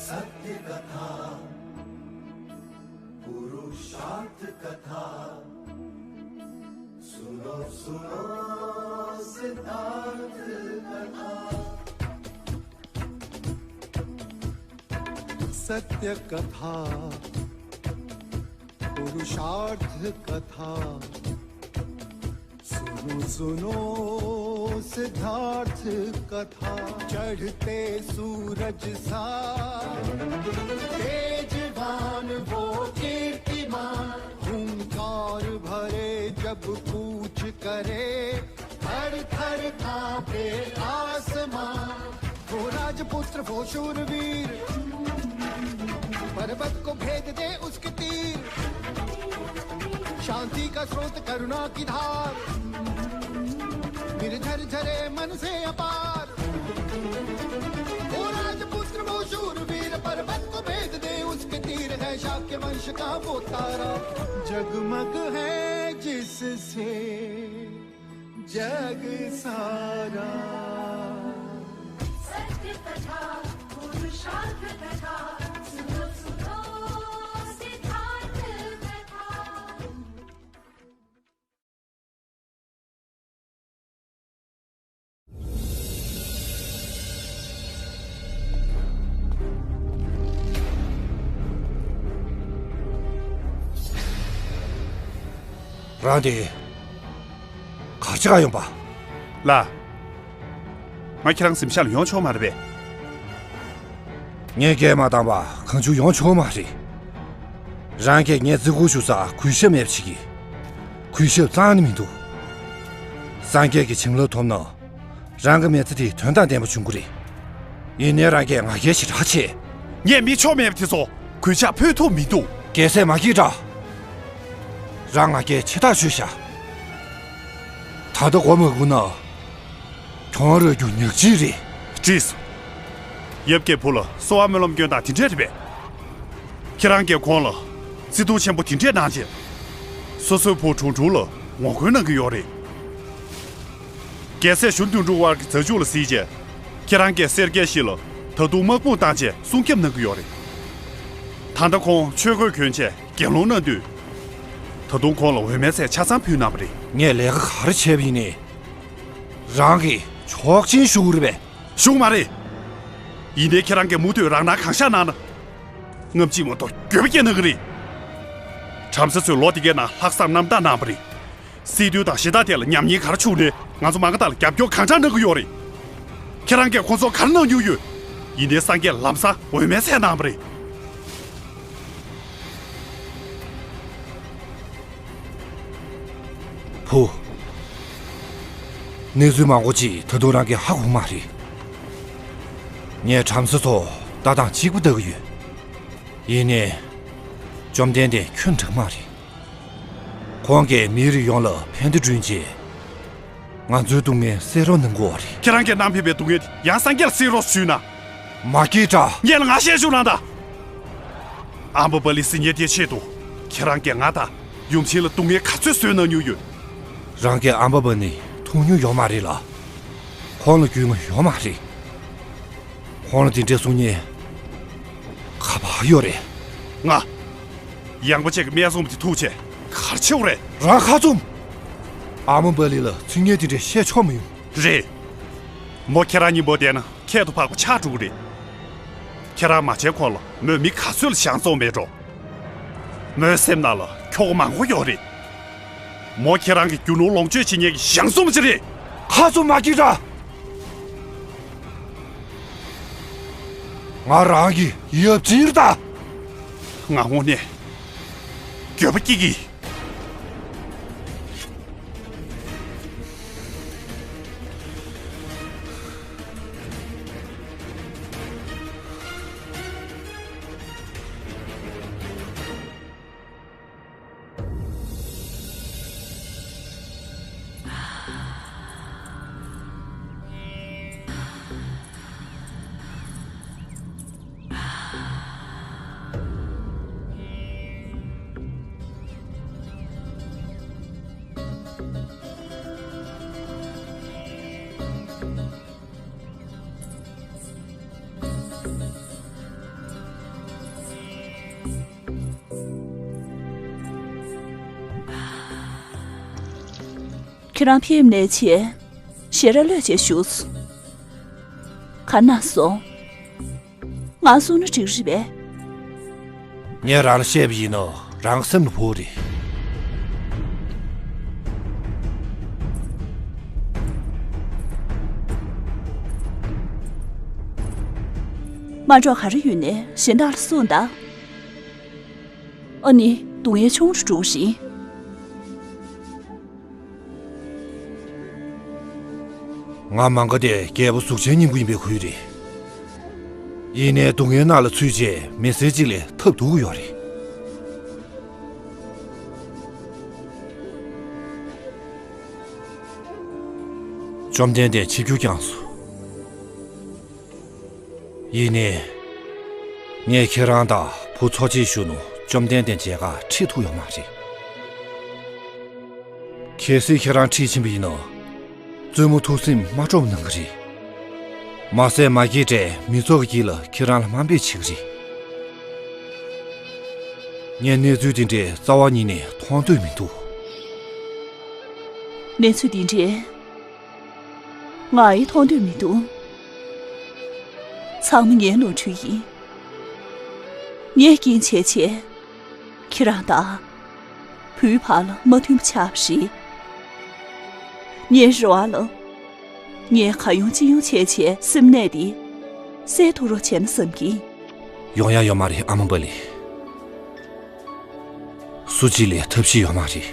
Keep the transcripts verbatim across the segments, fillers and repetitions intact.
सत्य कथा, पुरुषार्थ कथा, सुनो सुनो सिद्धार्थ कथा। सत्य कथा, पुरुषार्थ कथा, सुनो सुनो सिद्धार्थ कथा। चढ़ते सूरज सा तेजवान वो कीर्तिमान, हुंकार भरे जब कूच करे, थर थर कांपे आसमां। वो राजपुत्र, वो शूरवीर, पर्वत को भेद दे उसके तीर। शांति का स्रोत, करुणा की धार, निर्झर झरे मन से अपार। वो राजपुत्र, वो शूरवीर, पर्वत को भेद दे उसके तीर। है शाक्य वंश का वो तारा, जगमग है जिससे जग सारा। सत्य कथा, पुरुषार्थ कथा, सुनो सुनो सिद्धार्थ कथा। རང་དེ་གར་ཆག་ཡོང་པ། ལགས། ང་ཁྱེད་རང་གཟིམ་ཤག་ལ་ཡོང་ཆོག་མ་རེད་པས། ངས་སྐད་མ་བཏང་པ་གང་བྱུང་ཡོང་ཆོག་མ་རེད། རང་གིས་ངས་བརྩི་བཀུར་ཞུ་སར་གུས་ཞབས་མེད་པ་བྱེད་ཀྱི། གུས་ཞབས་རྩ་ནས་མི་འདུག། སངས་རྒྱས་ཀྱི་བྱིན་རླབས་ཐོབ་ན། རང་གི་མི་ཚེ་དེ་དོན་དང་ལྡན་པ་བྱུང་གི་རེད། ཡིན་ནའི་རང་གིས་ང་རྒྱལ་ཞེ་དྲག་བྱས། ངས་མི་ཆོ་མེད་པ་དེ་ཚོ་གུས་ཕྱག་ཕུལ་ཐུབ་མི་འདུག། རྒྱལ་སྲས་མ་སྐྱིད་དྲ། རང་ང་རྒྱལ་ཆེ་ཐག་ཆོད་ཤག། ད་ལྟ་མགོ་མ་སྒུར་ན། གྱོང་རག་རྒྱུ་ཉག་གཅིག་རེད། བྲིས། ཡབ་ཀྱི་བུ་ལ་གསོལ་བ་སྨོན་ལམ་སྐྱོན་སྟངས་དེ་འདྲས་རེད་པས། ཁྱེད་རང་གིས་ཁོང་ལ་བརྩི་མཐོང་ཆེན་པོ་དེ་འདྲས་གནང་རྗེས། སོ་སོའི་བུ་ཁྲུང་ཁྲུང་ལ་ངོ་རྒོལ་གནང་གི་ཡོད་རེད། རྒྱལ་སྲས་གཞོན་དུད་འགྲོ་དབར་གྱི་མཛའ་གཅུགས་ལ་གཟིགས་རྗེས། ཁྱེད་རང་གིས་སེར་སྐྱའི་གཤིས་ལ་ད་དུང་དམག་དཔུང་བཏང་རྗེས་སྲུང་སྐྱོབ་གནང་གི་ཡོད་རེད། ད་ལྟ་ཁོང་ཆོས་གོས་གྱོན་བྱས་དགེ་སློང་གནང་དུས། ད་དུང་ཁོང་ལ་འོས་མའི་ཚལ་ཆ་ཚང་ཕུལ་གནང་བ་རེད། ངས་ལས་ཀ་ག་རེ་བྱས་པ་ཡིན་ནའི། རང་གིས་ཆོག་མཆན་ཞུ་དགོས་རེད་པས། ཞུ་གི་མ་རེད། ཡིན་ནའི་ཁྱེད་རང་གིས་མུ་མཐུད་རང་སྣང་གང་ཤར་གནང་ན། ང་གཅིག་མ་གཏོགས་འགྱོད་པ་སྐྱེ་གནང་གི་རེད། བྲམ་ཟེ་ཚོས་ལོ་འདི་གའི་ནང་ལྷག་བསམ་རྣམ་དག་གནང་བ་རེད། སྲིད་དོན་དང་གཞི་བདག་དེ་ལ་ཉམས་ཉེས་ག་རེ་བྱུང་ནའི་ང་ཚོ་མ་ག་དག་ལ་རྒྱབ་སྐྱོར་གང་དྲག་གནང་གི་ཡོད་རེད། ཁྱེད་རང་གིས་ཁོ་ཚོར་ག་རེ་གནང་མྱོང་ཡོད། ཡིན་ནའི་སངས་རྒྱས་ལམ་སང་འོས་མའི་ཚལ་གནང་བ་རེད། བུ། གནས་ཚུལ་མང་པོ་ཅིག་ད་དུང་རང་གིས་ཧ་གོ་མ་རེད། ངས་བྲམ་ཟེ་ཚོ་ལྟ་སྟངས་གཅིག་པ་ལྟ་གི་ཡོད། ཡིན་ནའི། བཅོམ་ལྡན་འདས་ཁྱོད་འགྲིག་མ་རེད། ཁོང་གིས་མིའི་རིགས་ཡོངས་ལ་ཕན་བདེ་བསྐྲུན་རྗེས། ང་ཚོའི་སྡུག་བསྔལ་སེལ་རོགས་གནང་དགོས་པ་རེད། ཁྱེད་རང་གིས་བསྣམས་ཕེབས་པའི་སྡུག་བསྔལ་དེ་ཡང་སངས་རྒྱས་ལ་སེལ་རོགས་ཞུས་ན། མ་སྐྱིད་དྲ། ངས་ལ་ང་བཤད་ཞུ་ལ་ད། ཨམ་བ་པ་ལི་སི་ཉེ་དེའི་ཆེད་དུ། ཁྱེད་རང་གིས་ང་དང་ཡུམ་ཆེན་ལ་སྡུག་བསྔལ་ག་ཚོད་བཟོས་གནང་མྱོང་ཡོད། རང་གིས་ཨམ་བ་པ་ནི་མཐོང་མྱོང་ཡོད་མ་རེད་ལ། ཁོང་ལ་རྒྱུས་མངའ་ཡོད་མ་རེད། ཁོང་ལ་དེ་འདྲའི་གསུང་མཁན་ག་པར་ཡོད་རེད། ང་། ཡངས་པ་ཅིག་གི་སྨད་འཚོང་པ་དེ་ཐུག་བྱས་ག་རེ་བྱེད་དགོས་རེད། རང་ཁ་བཙུམ། ཨ་མ་པ་ལི་ལ་ཚིག་ངན་དེ་འདྲ་བཤད་ཆོག་མི་ཡོང་། རེད། མོ་ཁྱེད་རང་གཉིས་པོ་བསྡད་ན་ཁྱད་དུ་འཕགས་པ་ཆགས་འགྲོ་གི་རེད། ཁྱེད་རང་མ་བྱན་ཁོ་ལ་མོས་མི་ག་ཚོད་ལ་ཞང་བཙོང་མེད་འགྲོ། མོའི་སེམས་ནང་ལ་ཁྱོ་ག་མང་པོ་ཡོད་རེད། མོ་ཁྱེད་རང་གི་རྒྱུ་ནོར་ལོངས་སྤྱོད་བྱེད་མཁན་གྱི་ཞང་བཙོང་པ་ཅིག་རེད། ཁ་བཙུམ་མ་སྐྱིད་དྲ། ང་རང་གི་ཡབ་ཆེན་རེད་ད། ང་དངོས་གནས་འགྱོད་པ་སྐྱེ་གི། ཁྱེད་རང་ཕེབས་ནས་བྱས། ཞལ་རས་གློད་བྱས་བཞུགས་སོ། ག་ན་སོང་། ང་གསུང་ན་འགྲིག་རེད་པས། ངས་རང་ལ་བཤད་པ་ཡིན་ནོ། རང་སེམས་ལ་བོར་རེད། མ་འགྲོ་ག་རེ་ཡོད་ནས་གཞན་དག་ལ་གསུངས་དང་། ཨ་ནི་སྡུག་བསྔལ་ཆུང་རུ་འགྲོ་གི་རེད། ང་མ་འགའ་དེ་རྒྱལ་པོ་གཟུགས་ཅན་སྙིང་པོ་ཡིན་པའི་ཁུལ་རེད། ཡིན་ནའི་སྡུག་བསྔལ་ནང་ལ་ཚུད་རྗེས་མི་སེར་གཅིག་ལས་ཐབས་སྡུག་གི་ཡོད་རེད། བཅོམ་ལྡན་འདས་འཆི་རྒྱུ་བསྐྱངས་སོ། ཡིན་ནའི། ངས་ཁྱེད་རང་དང་བུ་འཚོ་བྱེད་ཞུ་ནོ་བཅོམ་ལྡན་འདས་མཇལ་ཁ་ཁྲིད་ཐུབ་ཡོད་མ་རེད། གལ་སྲིད་ཁྱེད་རང་ཁྲིད་ཕྱིན་པ་ཡིན་ནོ། བཙུན་མོ་ཐུགས་སེམས་མ་སྤྲོ་བ་གནང་གི་རེད། མ་ཟད་མ་སྐྱེས་དགྲས་མི་ཚོགས་ཀྱི་དཀྱིལ་ལ་ཁྱེད་རང་ལ་དམའ་འབེབས་བྱེད་ཀྱི་རེད། ངས་གནས་ཚུལ་དེ་འདྲའི་རྩ་བ་ཉིད་ནས་མཐོང་འདོད་མི་འདུག་གནས་ཚུལ་འདི་འདྲའི་ང་ཡི་མཐོང་འདོད་མི་འདུག་ཚང་མ་ངའི་ནོར་འཁྲུལ་ཡིན། ངས་རྐྱེན་བྱས་བྱས། ཁྱེད་རང་དང་བུའི་བར་ལ་མ་མཐུན་པ་ཆགས་པ་རེད། ངའི་རེ་བ་ལ། ངས་གང་ཡོང་ཅི་ཡོང་བྱས་བྱས་སེམས་ནད་དེ་སེལ་ཐུབ་རོགས་བྱས་ན་བསམ་གྱིན། ཡོང་ཡ་ཡོད་མ་རེད་ཨ་མ་པ་ལི། སུ་གཅིག་ལས་ཐབས་ཤེས་ཡོད་མ་རེད།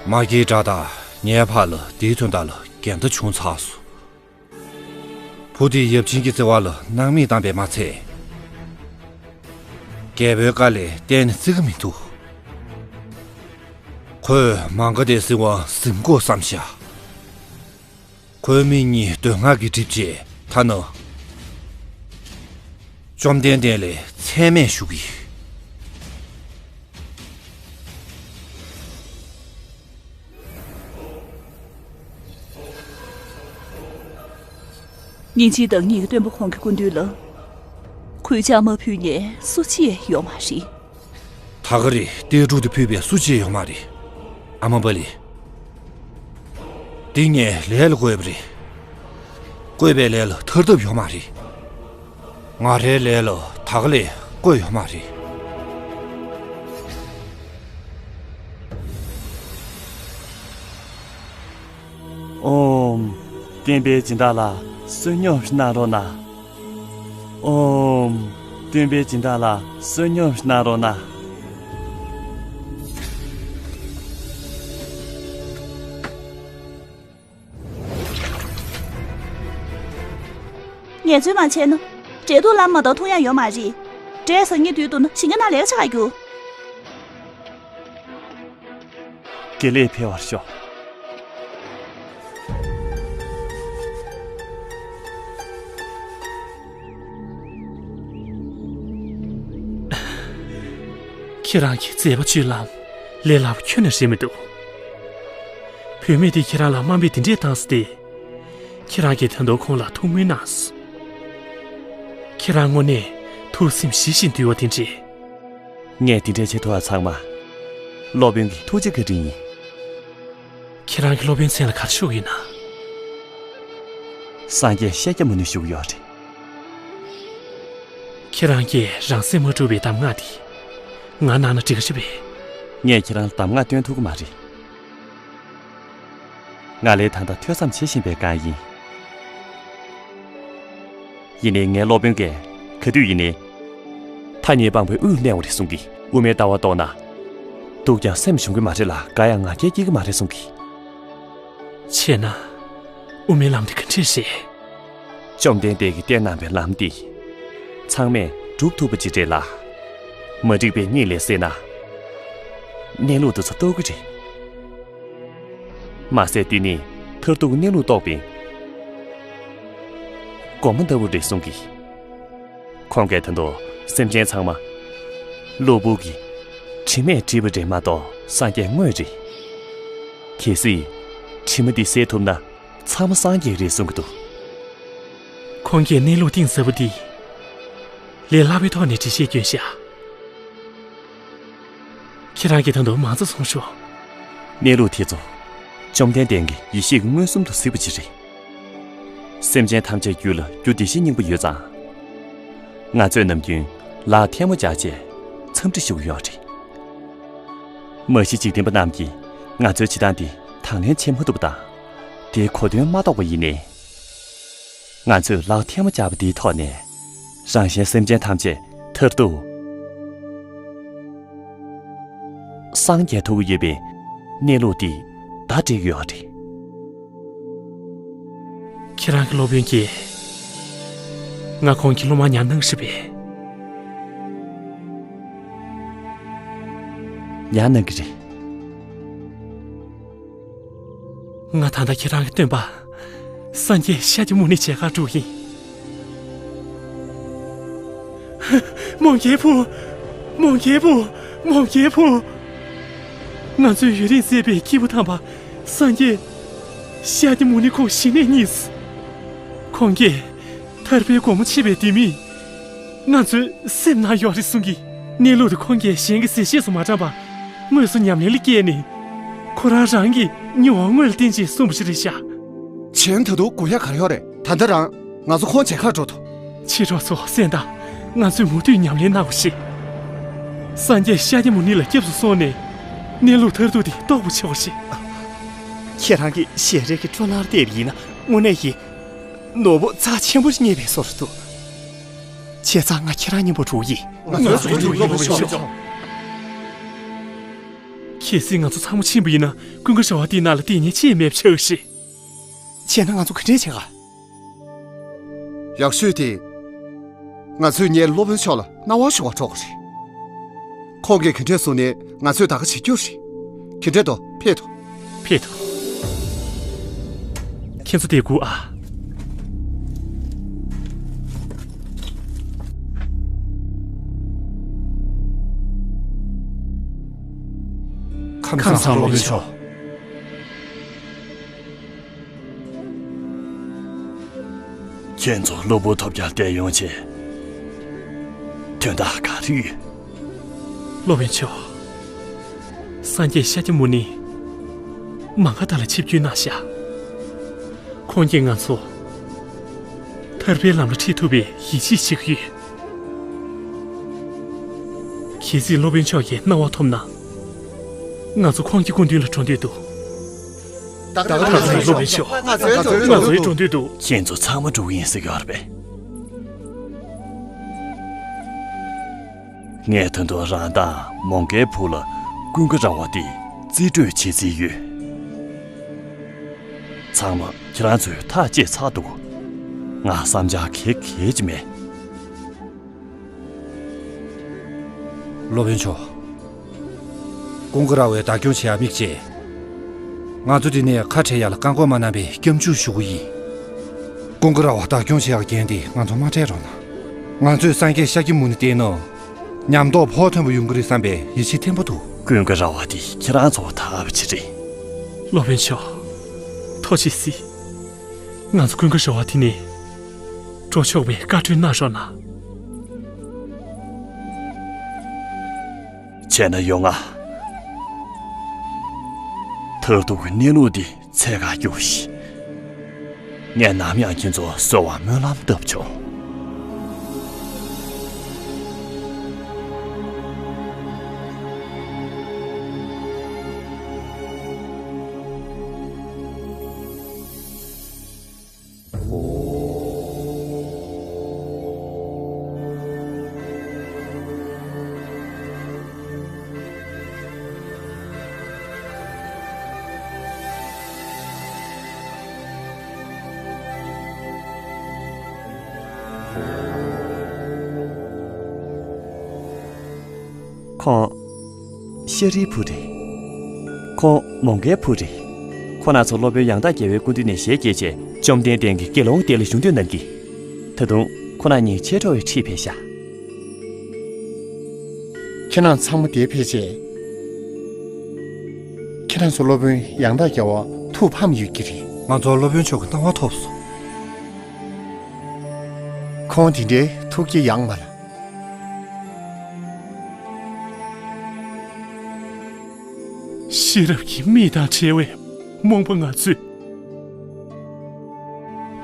མ་སྐྱེས་དགྲ་དང་ངའི་བར་ལ་དེའི་དོན་དག་ལ་འགལ་ཟླ་བྱུང་ཚར་སོང་། བུ་དེ་ཡབ་ཆེན་གྱི་བརྩེ་བ་ལ་སྣང་མེད་བཏང་བས་མ་ཚད། རྒྱལ་པོའི་བཀའ་ལས་གཏན་ནས་བརྩི་གི་མི་འདུག་ཁོས་མ་འགའ་དེ་སྲིད་དབང་ཟིན་དགོས་བསམ་བཞག་ཁོའི་མིག་གཉིས་འདོད་སྔགས་ཀྱིས་བསྒྲིབས་རྗེས་ཐ་ན། བཅོམ་ལྡན་འདས་ལས་མཚན་སྨད་ཞུ་གི། ཉིན་གཅིག་བདག་ཉིད་ཀྱི་སྟོན་པ་ཁོང་གི་སྐུ་མདུན་ལ་གུས་ཕྱག་མ་ཕུལ་མཁན་སུ་གཅིག་ཡོད་མ་རེད། ད་ག་རེ་གཏེར་སྒྲུག་དེ་ཕུལ་བའི་སུ་གཅིག་ཡོད་མ་རེད། ཨ་མ་པ་ལི། འདི་ངའི་ལས་ལ་བཀོད་པ་རེད། བཀོད་པའི་ལས་ལ་ཐར་ཐབས་ཡོད་མ་རེད། ང་རའི་ལས་ལ་ད་ག་ལས་བཀོད་ཡོད་མ་རེད། ཨོམ། བསྟན་པའི་སྦྱིན་བདག་ལ་བསོད་སྙོམས་གནང་རོགས་གནང་། ཨོམ། བསྟན་པའི་སྦྱིན་བདག་ལ་བསོད་སྙོམས་གནང་རོགས་གནང་། ངལ་རྩོལ་མ་བྱས་ན། འབྲས་ཐུག་ལ་མ་གཏོགས་འཐུང་ཡ་ཡོད་མ་རེད། འབྲས་ཟ་སྙིང་འདོད་འདུག་ན་ཞིང་ཁ་ནང་ལས་ཀ་བྱེད་ག་རྒྱུགས། དགེ་ལེགས་འཕེལ་བར་ཤོག་ཁྱེད་རང་གི་མཛད་པ་སྤྱོད་ལམ་ལས་སླ་པོ་ཁྱོན་ནས་རེད་མི་འདུག་བུད་མེད་དེ་ཁྱེད་རང་ལ་དམའ་འབེབས་དེ་འདྲས་བཏང་ས་དེ། ཁྱེད་རང་གིས་ད་དུང་ཁོང་ལ་ཐུགས་སྨོན་གནང་སོང་། ཁྱེད་རང་དངོས་གནས་ཐུགས་སེམས་ཞི་ཞིང་དུལ་བ་དེ་འདྲས། ངས་དེ་འདྲའི་བྱེད་ཐུབ་པ་ཚང་མ། སློབ་དཔོན་གྱི་ཐུགས་རྗེ་བཀའ་དྲིན་ཡིན། ཁྱེད་རང་གི་སློབ་དཔོན་མཚན་ལ་ག་རེ་ཞུ་གི་ཡིན་ན། སངས་རྒྱས་ཤཱཀྱ་མུ་ནི་ཞུ་གི་ཡོད་རེད། ཁྱེད་རང་གིས་རང་སེམས་མ་དཀྲུགས་པའི་གདམས་ངག་འདི་ང་གནང་ན་འགྲིག་གི་རེད་པས། ངས་ཁྱེད་རང་ལ་གདམས་ངག་སྟོན་ཐུབ་ཀྱི་མ་རེད། ང་ལས་ད་ལྟ་ཐོས་བསམ་བྱེད་བཞིན་པའི་སྒང་ཡིན། ཡིན་ནའི་ངའི་སློབ་དཔོན་གྱིས་ག་དུས་ཡིན་ནའི། མཐའ་གཉིས་སྤངས་པའི་དབུས་གནས་པ་རེད་གསུང་གི། དབུ་མའི་ལྟ་བ་རྟོགས་ན། སྡུག་ཀྱང་སེམས་ཞུམ་གི་མ་རེད་ལ་དགའ་ཡང་ང་རྒྱལ་སྐྱེ་གི་མ་རེད་གསུང་གི། བྱས་ན། དབུ་མའི་ལམ་དེ་ག་འདྲས་རེད། བཅོམ་ལྡན་འདས་ཀྱིས་བསྟན་གནང་བའི་ལམ་འདི། ཚང་མས་སྒྲུབ་ཐུབ་པ་ཅིག་རེད་ལ། མ་འགྲིག་པའི་གཉིད་ལས་སད་ན། གནས་ལུགས་འདི་ཚོ་རྟོགས་ཀྱི་རེད། མ་ཟད་འདི་ནི་མཐར་ཐུག་གི་གནས་ལུགས་རྟོགས་པའི་སྒོ་མོ་ལྟ་བུ་རེད་གསུང་གི། ཁོང་གིས་ད་དུང་སེམས་ཅན་ཚང་མ་གློ་བུར་གྱི་དྲི་མས་བསྒྲིབས་པ་རེད་མ་གཏོགས་སངས་རྒྱས་དངོས་རེད། གལ་སྲིད་དྲི་མ་འདི་སེལ་ཐུབ་ན། ཚང་མ་སངས་རྒྱས་རེད་གསུང་གི་འདུག་ཁོང་གིས་གནས་ལུགས་གཏིང་ཟབ་པོ་འདི་ལས་སླ་བའི་ཐོག་ནས་འགྲེལ་བཤད་བསྐྱོན་ཤག་ཁྱེད་རང་གིས་ད་དུང་མང་ཙམ་གསུང་ཤོག་གནས་ལུགས་དེ་ཚོ་བཅོམ་ལྡན་འདས་ཀྱི་ཡེ་ཤེས་ཀྱིས་མངོན་སུམ་དུ་གཟིགས་པ་ཅིག་རེད། སེམས་ཅན་ཐམས་ཅད་རྒྱུད་ལ་རྒྱུ་བདེ་གཤེགས་སྙིང་པོ་ཡོད་ཙང་། ང་ཚོས་ནམ་རྒྱུན་ལག་ཐལ་མོ་སྦྱར་བྱས་འཚམས་འདྲི་ཞུ་གི་ཡོད་རེད། མ་གཞི་འཇིག་རྟེན་པ་རྣམས་ཀྱིས་ང་ཚོའི་བྱེད་སྟངས་འདི་དང་ལེན་བྱེད་མ་ཐུབ་པ་དང་། དེའི་གོ་དོན་མ་རྟོགས་པ་ཡིན་ནའི། ང་ཚོས་ལག་ཐལ་མོ་སྦྱར་བ་འདིའི་ཐོག་ནས། རང་གཞན་སེམས་ཅན་ཐམས་ཅད་མཐར་ཐུག་སངས་རྒྱས་ཐུབ་ཀྱི་ཡོད་པའི་གནས་ལུགས་འདི་བརྡ་སྤྲད་ཀྱི་ཡོད་རེད། ཁྱེད་རང་གི་སློབ་དཔོན་གྱིས་ང་ཁོང་གི་སློབ་མ་ཉར་གནང་ཞེས་པས། ཉར་གནང་གི་རེད། ང་ད་ལྟ་ཁྱེད་རང་གི་སྟོན་པ། སངས་རྒྱས་ཤཱཀྱ་མུ་ནི་མཇལ་ཁ་འགྲོ་གི་ཡིན། མོའུ་འགལ་བུ། མོའུ་འགལ་བུ། མོའུ་འགལ་བུ། ང་ཚོས་ཡུན་རིང་བཙལ་བའི་སྐྱེས་བུ་དམ་པ། སངས་རྒྱས་ཤཱཀྱ་མུ་ནི་ཁོང་གཞི་ནས་རྙེད་སོང་། ཁོང་གིས་ཐར་པའི་སྒོ་མོ་ཕྱེ་བའི་ལྡེ་མིག་ང་ཚོའི་སེམས་ནང་ཡོད་རེད་གསུང་གི། གནས་ལུགས་དེ་ཁོང་གིས་གཞན་གྱི་ཟེར་བཤད་སུ་མ་དྲངས་པར། དངོས་སུ་ཉམས་ལེན་ལ་བསྐྱལ་ནས། ཁོ་རང་རང་གི་མྱོང་བ་དངོས་ལ་བརྟེན་ཅིང་གསུངས་པ་ཞིག་རེད་ཤག་གཞན་ད་དུང་སྒུག་ཡ་ག་རེ་ཡོད་རེད། ད་ལྟ་རང་ང་ཚོ་ཁོང་མཇལ་ཁར་འགྲོ་ཐུབ། མཆེད་གྲོགས་ཚོ་གསན་དང་། ང་ཚོས་མུ་མཐུད་ཉམས་ལེན་གནང་བ་ཞིག་སངས་རྒྱས་ཤཱཀྱ་མུ་ནི་ལ་སྐྱབས་སུ་སོང་ནས། གནས་ལུགས་མཐར་ཐུག་དེ་རྟོགས་པ་བྱེད་པ་ཞིག་ཁྱེད་རང་གིས་ཞལ་རས་ཀྱི་སྤྲོ་སྣང་བལྟས་པ་ཡིན་ན། དངོས་གནས་ཀྱི་ནོར་བུ་རྩ་ཆེན་པོ་ཞིག་རྙེད་པའི་བཟོ་འདྲ་འདུག་བྱས་ཙང་ང་ཁྱེད་རང་མཉམ་པོ་འགྲོ་གི་ཡིན། ང་ཚོ་འགྲོ་གི་ཡིན། གལ་སྲིད་ང་ཚོ་ཚང་མ་ཕྱིན་པ་ཡིན་ན། ཀུན་དགའ་ར་བ་དེའི་ནང་ལ་བསྡད་མཁན་ཅི་ཡང་མེད་པ་ཆགས་ཀྱི་རེད། བྱས་ན་ང་ཚོ་ག་འདྲས་བྱེད་ག་ཡག་ཤོས་དེ། ང་ཚོས་ངའི་སློབ་དཔོན་མཆོག་ལ་གནང་བ་ཞུ་བར་འགྲོ་དགོས་རེད། ཁོང་གིས་ག་འདྲས་གསུངས་ནས་ང་ཚོས་ད་ག་བྱེད་རྒྱུ་རེད། ག་འདྲས་འདུག་ཕེབས་ཐུབ། ཕེབས་ཐུབ། ཁྱེད་ཚོ་དེ་དགུ་ཨ། ཁམས་བཟང་སློབ་དཔོན་མཆོག་ཁྱེད་ཚོ་གློ་བུར་ཐོལ་རྒྱག་བསྡད་ཡོང་ཆེད་དོན་དག་ག་རེ་ཡོད། སློབ་དཔོན་མཆོག་སངས་རྒྱས་ཤཱཀྱ་མུ་ནི། མ་ག་དྷ་ལ་ཆིབས་བསྒྱུར་གནང་ཤག་ཁོང་གིས་ང་ཚོ་ཐར་པའི་ལམ་ལ་ཁྲིད་ཐུབ་པའི་ཡིད་ཆེས་བྱེད་ཀྱི་ཡོད། གལ་སྲིད་སློབ་དཔོན་མཆོག་གིས་གནང་བ་ཐོབ་ན། ང་ཚོ་ཁོང་གི་སྐུ་མདུན་ལ་འགྲོ་འདོད་འདུག་ད་ག་རང་སློབ་དཔོན་མཆོག་ང་ཚོའི་འགྲོ་འདོད་འདུག་ཁྱེད་ཚོ་ཚང་མ་འགྲོ་གི་ཡིན་ཟེར་གྱི་ཡོད་རེད་པས། ངས་ད་དུང་རང་དང་མོའུ་འགལ་བུ་ལ་ཀུན་དགའ་ར་བ་དེ་རྩིས་སྤྲོད་བྱེད་རྩིས་ཡོད། ཚང་མ་ཁྱེད་རང་ཚོས་ཐག་བཅད་ཚར་འདུག་ང་བསམ་འཆར་ག་གེ་ག་ཅིག་མེད། སློབ་དཔོན་མཆོག་ཀུན་དགའ་ར་བས་བདག་སྐྱོང་བྱེད་ཡ་དམིགས་བྱས། ང་ཚོ་འདི་ནས་ཁ་བྲལ་ཡ་ལ་བཀག་འགོག་མ་གནང་བའི་སྐྱབས་འཇུག་ཞུ་གི་ཡིན། ཀུན་དགའ་ར་བ་བདག་སྐྱོང་བྱེད་ཡ་འགན་དེ་ང་ཚོ་མ་སྤྲད་རོགས་གནང་། ང་ཚོས་སངས་རྒྱས་ཤཱཀྱ་མུ་ནི་བསྟེན་ན། ཉམས་རྟོགས་ཕོག་ཐོན་པ་ཡོང་གི་རེད་བསམ་པའི་ཡིད་ཆེས་བརྟན་པོ་འདུག་ཀུན་དགའ་ར་བ་དེ་ཁྱེད་རང་ཚོ་ཐར་བ་ཅིག་རེད། སློབ་དཔོན་མཆོག་ཐུགས་རྗེ་གཟིགས། ང་ཚོ་ཀུན་དགའ་ར་བ་དེ་ནས་འགྲོ་ཆོག་པའི་བཀའ་འཁྲོལ་གནང་རོགས་གནང་། བྱས་ན་ཡོང་ང་། མཐར་ཐུག་གི་གནས་ལུགས་འདི་འཚོལ་ག་རྒྱུགས་ཤིག་ངས་ནམ་ཡང་ཁྱེད་ཚོར་གསོལ་བ་སྨོན་ལམ་བཏབ་ཆོག་ཁོང་། ཤཱ་རིའི་བུ་རེད། ཁོང་མོའུ་འགལ་བུ་རེད། ཁོང་རྣམ་ཚོ་སློབ་དཔོན་ཡང་དག་རྒྱལ་བའི་སྐུ་མདུན་ནས་ཞལ་གྱེས་རྗེས་བཅོམ་ལྡན་འདས་ཀྱི་དགེ་སློང་སྡེ་ལ་གཞུང་དུ་གནང་གིས། ད་དུང་ཁོང་རྣམ་གཉིས་མཆེད་གྲོགས་ཡོད་ཁྲིད་ཕེབས་ཤག་ཁྱེད་རྣམ་ཚང་མ་འདིར་ཕེབས་རྗེས། ཁྱེད་རང་ཚོ་སློབ་དཔོན་ཡང་དག་རྒྱལ་བ་ཐུགས་ཕམ་ཡོད་ཀྱི་རེད། ང་ཚོར་སློབ་དཔོན་མཆོག་གི་གནང་བ་ཐོབ་སོང་། ཁོང་དེ་འདྲའི་ཐུགས་ཀྱི་ཡངས་མ་ལ། ཤེས་རབ་ཀྱི་མིག་དང་བྲལ་བའི་རྨོངས་པ་ང་ཚོས།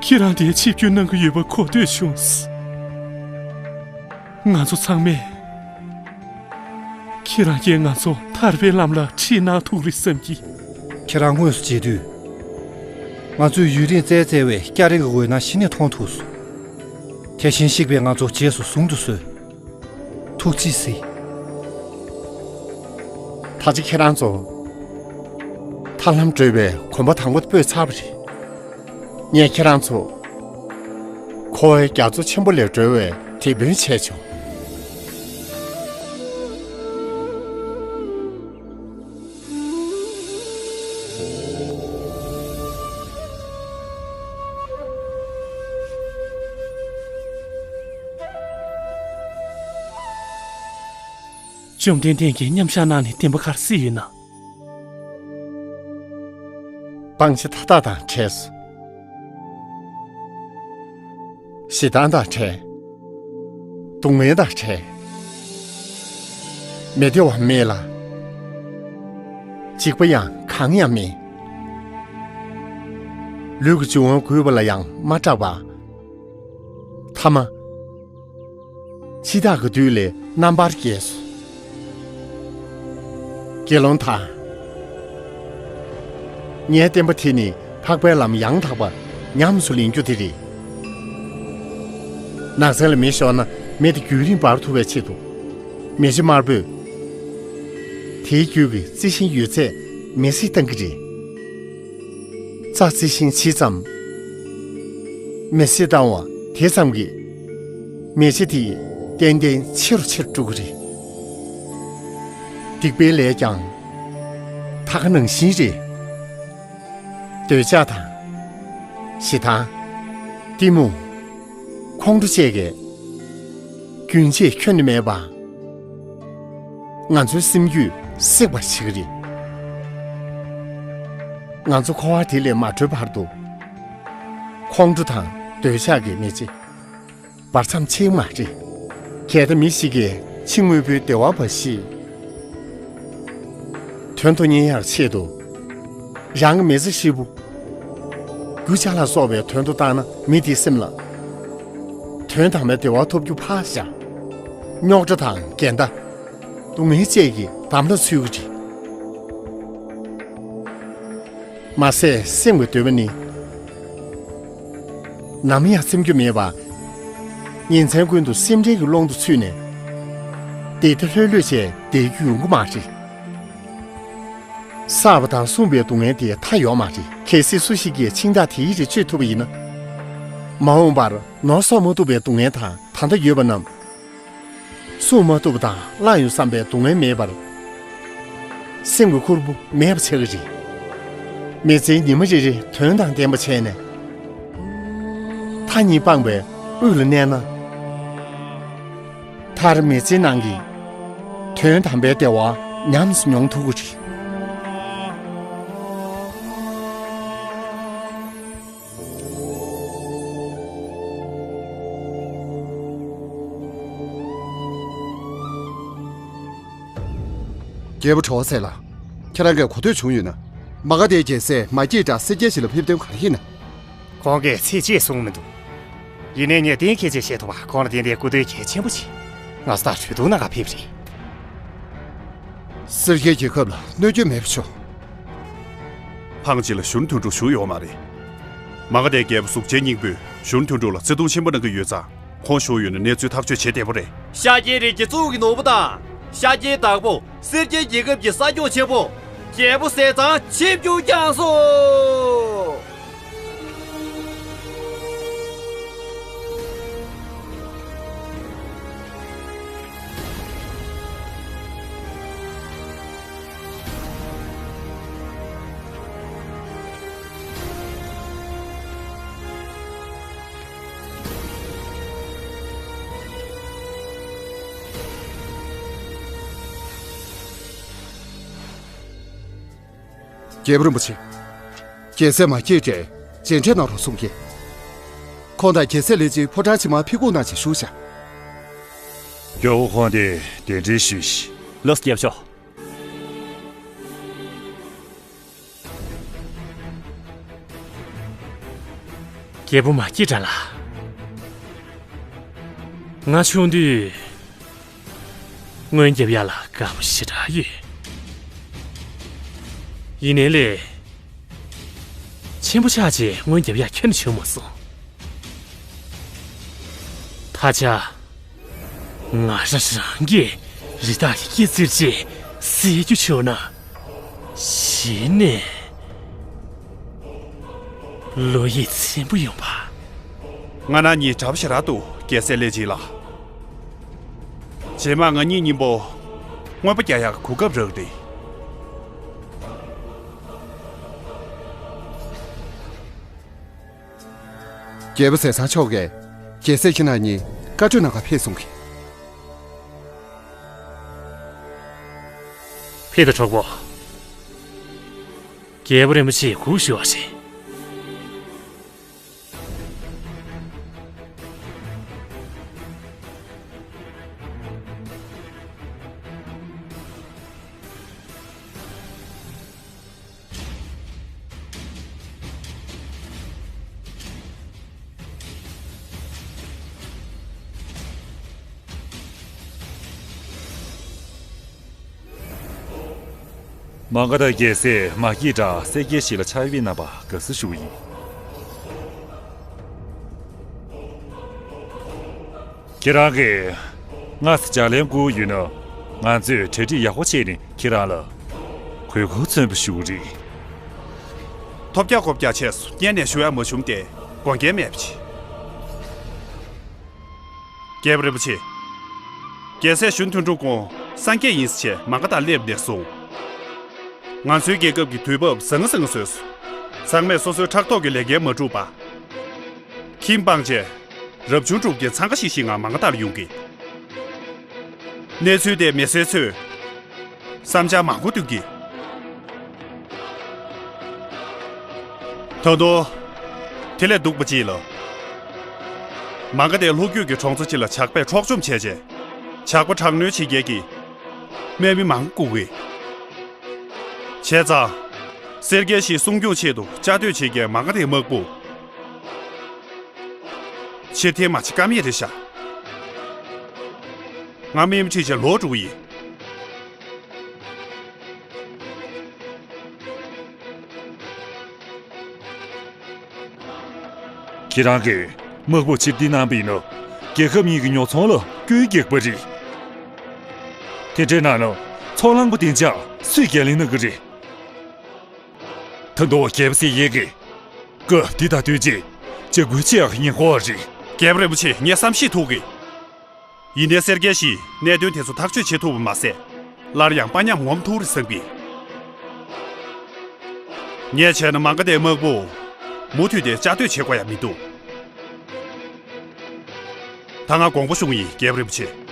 ཁྱེད་རང་འདིར་ཆིབས་བསྒྱུར་གནང་གི་ཡོད་པ་གོ་ཐོས་བྱུང་། ང་ཚོ་ཚང་མས། ཁྱེད་རང་གིས་ང་ཚོ་ཐར་པའི་ལམ་ལ་ཁྲིད་གནང་ཐུབ་རེད་བསམ་གྱི། ཁྱེད་རང་དངོས་སུ་མཇལ་དུས། ང་ཚོས་ཡུན་རིང་བཙལ་བཙལ་བའི་སྐྱ་རེངས་ཀྱི་འོད་སྣང་ཞི་ནས་མཐོང་ཐུབ་སོང་། དེ་བཞིན་གཤེགས་པས་ང་ཚོ་རྗེས་སུ་བཟུང་དུ་གསོལ། ཐུགས་རྗེས་གཟིགས། ད་ཆ་ཁྱེད་རང་ཚོ། ཐར་ལམ་བགྲོད་པའི་གོམ་པ་དང་པོ་དེ་སྤོས་ཚར་བ་རེད། ངས་ཁྱེད་རང་ཚོ། འཁོར་བའི་རྒྱ་མཚོ་ཆེན་པོ་ལས་སྒྲོལ་བའི་དེད་དཔོན་བྱས་ཆོག། བཅོམ་ལྡན་འདས་ཀྱིས་མཉམ་བཞག་གནང་ནས་བདེན་པ་ག་རེ་གཟིགས་ཡོད་ན། སྤང་བྱ་མཐའ་དག་དང་བྲལ་སོང་། ཞེ་སྡང་དང་བྲལ། སྡུག་བསྔལ་དང་བྲལ། མི་བདེ་བ་མེད་ལ། འཇིགས་པ་ཡང་གང་ཡང་མེད། ལུས་ཀྱི་འབྱུང་བ་རྒུད་པ་ལ་ཡང་མ་སྐྲག་པ། ཐ་མ། འཆི་བདག་གི་བདུད་ལས་རྣམ་པར་རྒྱལ་སོང་། དགེ་སློང་དག། ངའི་བསྟན་པ་དེ་ནི་འཕགས་པའི་ལམ་ཡང་དག་པ་ཉམས་སུ་ལེན་རྒྱུ་དེ་རེད། ནགས་ཚལ་ལ་མེ་ཤོར་ན་མེ་དེ་རྒྱུན་རིང་འབར་ཐུབ་པའི་ཆེད་དུ། མེ་ལྕེ་དམར་པོས་དེའི་རྒྱུད་ཀྱི་རྩི་ཤིང་ཡོད་ཚད་མེ་བསྲེགས་བཏང་གི་རེད། རྩྭ་རྩི་ཤིང་ཇི་ཙམ། མེ་བསྲེགས་བཏང་བ་དེ་ཙམ་གྱིས། མེ་ལྕེ་དེ་ཏན་ཏན་ཆེ་རུ་ཆེ་རུ་འགྲོ་གི་རེད། སྡིག་པའི་ལས་ཀྱང་ད་ག་ནང་བཞིན་རེད། འདོད་ཆགས་དང་། ཞེ་སྡང་། གཏི་མུག་ཁོང་ཁྲོ་བཅས་ཀྱིས། རྒྱུན་ཆད་ཁྱོན་ནས་མེད་པ། ང་ཚོའི་སེམས་རྒྱུད་བསྲེག་པར་བྱེད་ཀྱི་རེད། ང་ཚོ་འཁོར་བ་དེ་ལས་མ་གྲོལ་བར་དུ། ཁོང་ཁྲོ་དང་འདོད་ཆགས་ཀྱི་མེ་ལྕེ་འབར་མཚམས་ཆད་མ་རེད། གལ་ཏེ་མི་ཞིག་གིས་ཕྱི་དངོས་པོའི་བདེ་བ་འབའ་ཞིག་དོན་དུ་གཉེར་ཡག་ཆེད་དུ། རང་གི་མི་ཚེ་ཧྲིལ་པོ། རྒྱུ་ཆ་ལ་སོགས་པའི་དོན་དུ་བཏང་ན། མི་དེའི་སེམས་ལ་དོན་དམ་པའི་བདེ་བ་ཐོབ་རྒྱུ་ཕར་བཞག། རྙོག་དྲ་དང་འགལ་ཟླ། སྡུག་བསྔལ་བཅས་ཀྱི་འདམ་ལ་ཚུད་ཀྱི་རེད། མ་ཟད་སེམས་ཀྱི་འདོད་པ་ནི། ནམ་ཡང་ཚིམ་རྒྱུ་མེད་པ། ཉིན་མཚན་ཀུན་ཏུ་སེམས་ཁྲལ་གྱི་ཀློང་དུ་ཚུད་ནས། བདེ་བདེ་ལྷོད་ལྷོད་བྱས་བསྡད་རྒྱུ་ཡོང་གི་མ་རེད། བསགས་པ་དང་བསྲུངས་པའི་སྡུག་བསྔལ་དེ་མཐའ་ཡོད་མ་རེད། གལ་སྲིད་སུ་ཞིག་གིས་ཤིང་རྟ་དེའི་རིགས་གཅོད་ཐུབ་པ་ཡིན་ན། མ་འོངས་པར་ནོར་གསོག་མ་ཐུབ་པའི་སྡུག་བསྔལ་དང་ད་ལྟ་ཡོད་པ་རྣམས། བསྲུང་མ་ཐུབ་པ་དང་བླངས་ཡོད་བསམ་པའི་སྡུག་བསྔལ་མེད་པར། སེམས་ཀྱི་ཁུར་པོ་མེད་པ་ཆགས་ཀྱི་རེད། མི་ཚེའི་ཉི་མ་རེ་རེ་དོན་དང་ལྡན་པ་བྱས་ནས། མཐའ་གཉིས་སྤངས་པའི་དབུས་ལ་གནས་ན། མཐར་མི་ཚེའི་ནང་གི་དོན་དམ་པའི་བདེ་བ་ཉམས་སུ་མྱོང་ཐུབ་ཀྱི་རེད། རྒྱལ་པོ་གྲོགས་ཚེ་ལགས། ཁྱེད་རང་གིས་གོ་ཐོས་བྱུང་ཡོད་ན། མ་ག་དྷའི་རྒྱལ་སྲས་མ་སྐྱེས་དགྲ་སེར་སྐྱའི་ཞིང་ལ་ཕེབས་དོན་ག་རེ་ཡིན་ན། ཁོང་གིས་ཚིག་གཅིག་གསུངས་མི་འདུག། ཡིན་ནའི་ངས་གཏན་འཁེལ་ཅིག་བཤད་ཐུབ་པ། ཁོང་ལ་དེ་འདྲའི་སྐུ་དོན་གལ་ཆེན་པོ་ཞིག། ང་ཚོ་དང་གྲོས་བསྡུར་གནང་ག་ཕེབས་རེད། སེར་སྐྱའི་རྒྱལ་ཁབ་ལ་གནོད་སྐྱོན་མེད་པ་བྱུང་། ཕངས་ཅི་ལ་གཞོན་དོན་གྲུབ་བཞུགས་ཡོད་མ་རེད། མ་ག་དྷའི་རྒྱལ་པོ་གཟུགས་ཅན་སྙིང་པོས་གཞོན་དོན་གྲུབ་ལ་བརྩེ་དུང་ཆེན་པོ་གནང་གི་ཡོད་ཙང་། ཁོང་བཞུགས་ཡོད་ན་གནས་ཚུལ་ཐག་གཅོད་བྱེད་བདེ་པོ་རེད། ཤཱཀྱའི་རིགས་ཀྱི་གཙུག་གི་ནོར་བུ་དང་། ཤཱཀྱའི་བདག་པོ། སེར་སྐྱའི་རྒྱལ་ཁབ་ཀྱི་ས་སྐྱོང་ཆེན་པོ། རྒྱལ་པོ་ཟས་གཙང་ཆིབས་བསྒྱུར་བསྐྱངས་སོ། རྒྱལ་པོ་རིན་པོ་ཆེ། རྒྱལ་སྲས་མ་སྐྱེས་དགྲས་མཇལ་འཕྲད་གནང་རོགས་གསུང་གི། ཁོང་དང་རྒྱལ་སྲས་ལྷན་ཅིག་ཕོ་བྲང་ཕྱི་མར་ཕེབས་སྒུག་གནང་ཞེས་ཞུ་བྱ། མགྱོགས་པོ་ཁོང་དེ་གདན་འདྲེན་ཞུས་ཤིག། ལགས་སོ་རྒྱབ་ཤོག། རྒྱལ་པོ་མ་སྐྱེས་དགྲ་ལགས། ང་ཆུང་དུས་སྔོན་རྒྱབ་ཡག་ལ་དགའ་པོ་ཞེ་དྲག་ཡོད། ཡིན་ནའི་ལས། ཆེན་པོ་ཆགས་རྗེས་སྔོན་རྒྱབ་ཡག་ཁྱོན་ནས་བྱུང་མ་སོང་། ད་ཆ། ང་རང་རང་གི་རི་དྭགས་ཀྱི་སྐྱེ་ཚུལ་ཅིག་གཟིགས་རྒྱུ་བྱུང་ན། གཞི་ནས་བློ་ཡིད་ཚིམ་པོ་ཡོང་པ། ང་རང་གཉིས་དགྲ་བོ་ཞེ་དྲག་འདུག་རྒྱལ་སྲས་ལྷས་བྱིན་ལགས། རྗེས་མ་ང་གཉིས་མཉམ་པོ་རྔོན་པ་རྒྱག་ཡག་གོ་སྐབས་རག་རེད། རྒྱལ་པོ་ཟས་གཙང་མཆོག་གིས་རྒྱལ་སྲས་ཁྱེད་རྣམ་གཉིས་བཀའ་གྲོས་གནང་གར་ཕེབས་སོང་གི། ཕེབས་དང་གྲོགས་པོ། རྒྱལ་པོ་རིན་པོ་ཆེས་སྒུག་བཞུགས་པ་རེད། མ་ག་དྷ་རྒྱལ་སྲས་མ་སྐྱེས་དགྲ་གསལ་རྒྱལ་བཞི་ལ་ཕྱག་དབང་གནང་བར་དགའ་བསུ་ཞུ་བ་ཡིན། ཁྱེད་རང་གིས་སྔ་ས་ལྗགས་ལན་བསྐུར་ཡོད་ན། ང་ཚོས་གྲ་སྒྲིག་ཡག་པོ་བྱས་ནས་ཁྱེད་རང་ལ་གོས་ཁུག་མཚོན་པ་ཞུ་གི་རེད། ཐོབ་རྒྱག་ཁོབ་རྒྱག་བྱས་སོང་། སྔོན་ནས་ཞུ་ཡག་མ་བྱུང་སྟེ་དགོངས་འགལ་མེད་པ་བྱེད། རྒྱལ་པོ་རིན་པོ་ཆེ། རྒྱལ་སྲས་གཞོན་དོན་གྲུབ་ཁོང་སངས་རྒྱས་ཡིན་ཟེར་མ་ག་དྷར་སླེབས་ནས་བཟུང་། ང་ཚོའི་རྒྱལ་ཁབ་ཀྱི་དུས་བབ་བཟང་ང་བཟང་ང་བཟོས་སོང་། ཚང་མས་སོ་སོའི་ཕྲག་ཐོག་གི་ལས་འགན་མ་བསྒྲུབས་པར། ཁྱིམ་སྤངས་རྗེས། རབ་བྱུང་དྲུག་གི་འཚང་ཁ་ཤིག་ཤིག་ངང་མ་ག་དྷར་ཡོང་གི། གནས་ཚུལ་དེ་མི་སེར་ཚོས་བསམ་འཆར་མང་པོ་བཏོན་གི། ད་དུང་། དེ་ལས་སྡུག་པ་ཅིག་ལ། མ་ག་དྷའི་ལྷོ་རྒྱུད་ཀྱི་གྲོང་ཚོ་ཅིག་ལ་ཇག་པས་འཕྲོག་བཅོམ་བྱས་རྗེས། ཇག་པ་དྲག་གནོན་བྱེད་མཁན་གྱི་དམག་མི་མང་པོ་བཀུག་གི། བྱས་ཙང་། གསེར་རྒྱལ་བཞི་སྲུང་སྐྱོང་ཆེད་དུ་བཅའ་སྡོད་བྱེད་མཁན་མ་ག་དྷའི་དམག་དཔུང་ཕྱིར་འཐེན་མ་བྱེད་ཀ་མེད་རེད་ཤག་ང་དམག་མི་ཁྲིད་བྱས་ལོག་འགྲོ་གི་ཡིན། ཁྱེད་རང་གིས་དམག་དཔུང་ཕྱིར་འཐེན་གནང་བ་ཡིན་ན། རྒྱལ་ཁབ་གཉིས་ཀྱི་ཉོ་ཚོང་ལ་སྐྱོན་རྒྱག་པ་རེད། དེ་འདྲ་གནང་ན་ཚོང་ལམ་པ་བདེ་འཇགས་སུས་འགན་ལེན་གནང་གི་རེད། ད་དུང་རྒྱལ་པོ་སངས་རྒྱས་ཀྱིས་སྐབས་འདི་དང་བསྟུན་ཆེད་ཇ་འགུལ་བྱེད་ཡག་ཉེན་ཁ་རེད། རྒྱལ་པོ་རིན་པོ་ཆེ། ངས་བསམ་ཤེས་ཐུབ་གི། ཡིན་ནའི་གསེར་རྒྱལ་བཞིས་གནད་དོན་དེ་ཚོ་ཐག་གཅོད་བྱེད་ཐུབ་པ་མ་ཟད། སླར་ཡང་དཔའ་ཉམས་ངོམ་ཐུབ་རེད་བསམ་གི། ངས་བྱས་ན་མ་ག་དྷའི་དམག་དཔུང་མུ་མཐུད་དེ་བཅའ་སྡོད་བྱེད་དགོས་ཡ་མི་འདུག་ད་ང་དགོངས་པ་ཞུ་གི་ཡིན། རྒྱལ་པོ་རིན་པོ་ཆེ།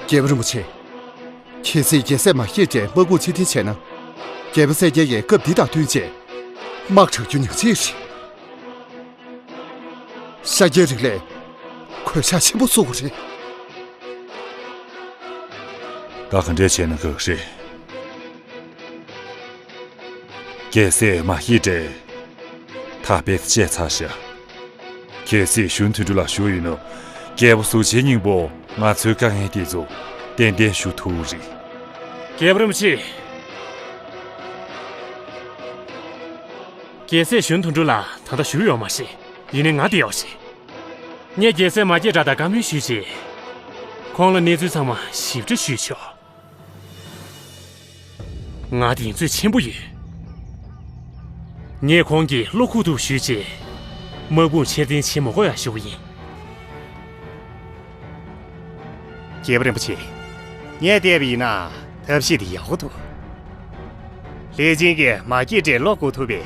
རྒྱལ་པོ་རིན་པོ་ཆེ། གལ་སྲིད་རྒྱལ་སྲས་མ་སྐྱེས་དགྲས་དམག་དཔུང་ཕྱིར་འཐེན་བྱས་ན། རྒྱལ་པོ་གསལ་རྒྱལ་གྱིས་སྐབས་འདི་དང་བསྟུན་བྱས། དམག་དྲག་རྒྱུ་ཉག་གཅིག་རེད། ཤཱཀྱའི་རིགས་ལས་གོད་ཆག་ཆེན་པོ་བཟོ་གི་རེད། ད་ག་འདྲས་བྱས་ན་དགའ་གི་རེད། རྒྱལ་སྲས་མ་སྐྱེས་དགྲས་ཐག་པས་བཅད་ཚར་ཤག་གལ་སྲིད་གཞོན་དོན་གྲུབ་ལགས་བཞུགས་ཡོད་ན། རྒྱལ་པོ་གཟུགས་ཅན་སྙིང་པོ་ང་ཚོའི་དཀའ་ངལ་དེ་ཚོ་ཏན་ཏན་ཞུ་ཐུབ་རེད། རྒྱལ་པོ་རིན་པོ་ཆེ། རྒྱལ་སྲས་གཞོན་དོན་གྲུབ་ལགས་ད་ལྟ་བཞུགས་ཡོད་མ་རེད། ཡིན་ནའི་ང་བདེ་བ་རེད། ངས་རྒྱལ་སྲས་མ་སྐྱེས་དགྲ་དང་བཀའ་མོལ་ཞུས་རྗེས། ཁོང་ལ་གནས་ཚུལ་ཚང་མ་ཞིབ་ཕྲ་ཞུས་ཆོག་ང་གདེང་ཚོད་ཆེན་པོ་ཡོད། ངས་ཁོང་གི་བློ་ཁུག་ཐུབ་ཞུས་རྗེས། དམག་དཔུང་ཕྱིར་འཐེན་བྱེད་མ་དགོས་ཡ་ཞུ་བ་ཡིན། རྒྱལ་པོ་རིན་པོ་ཆེ། ངས་བལྟས་པ་ཡིན་ན་ཐབས་ཤེས་དེ་ཡག་པོ་འདུག་ལྷས་བྱིན་གྱིས་མ་སྐྱེས་དགྲའི་བློ་བཀུག་ཐུབ་པའི་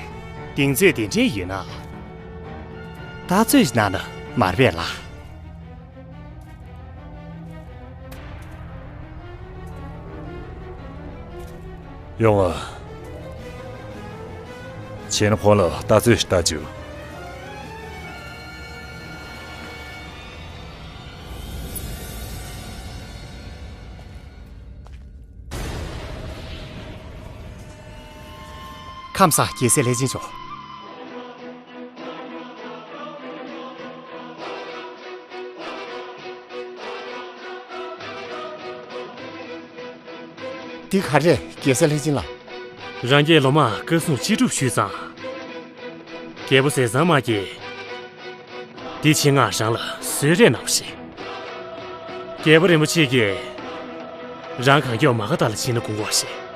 གདེང་ཚོད་དེ་འདྲས་ཡོད་ན། ལྟ་ཚོད་གནང་ན་མ་རེད་པས་ལགས། ཡོང་ཨ། བྱས་ན་ཁོང་ལ་ལྟ་ཚོད་ཞིག་ལྟ་བཅུག་ཁམས་བཟང་རྒྱལ་སྲས་ལྷས་བྱིན་མཆོག། འདི་ག་རེ་རེད། རྒྱལ་སྲས་ལྷས་བྱིན་ལགས། རང་རྒྱལ་ལོ་མ་བཀའ་སྲུང་ཅི་སྒྲུབ་ཞུས་ཙང་། རྒྱལ་པོ་ཟས་གཙང་མ་གིས། འདི་ཆེད་མངགས་རང་ལ་གསོལ་རས་གནང་བ་རེད། རྒྱལ་པོ་རིན་པོ་ཆེ་གིས། རང་གང་མགྱོགས་མ་ག་དྷ་ལ་ཕྱིན་ན་དགོངས་པ་རེད།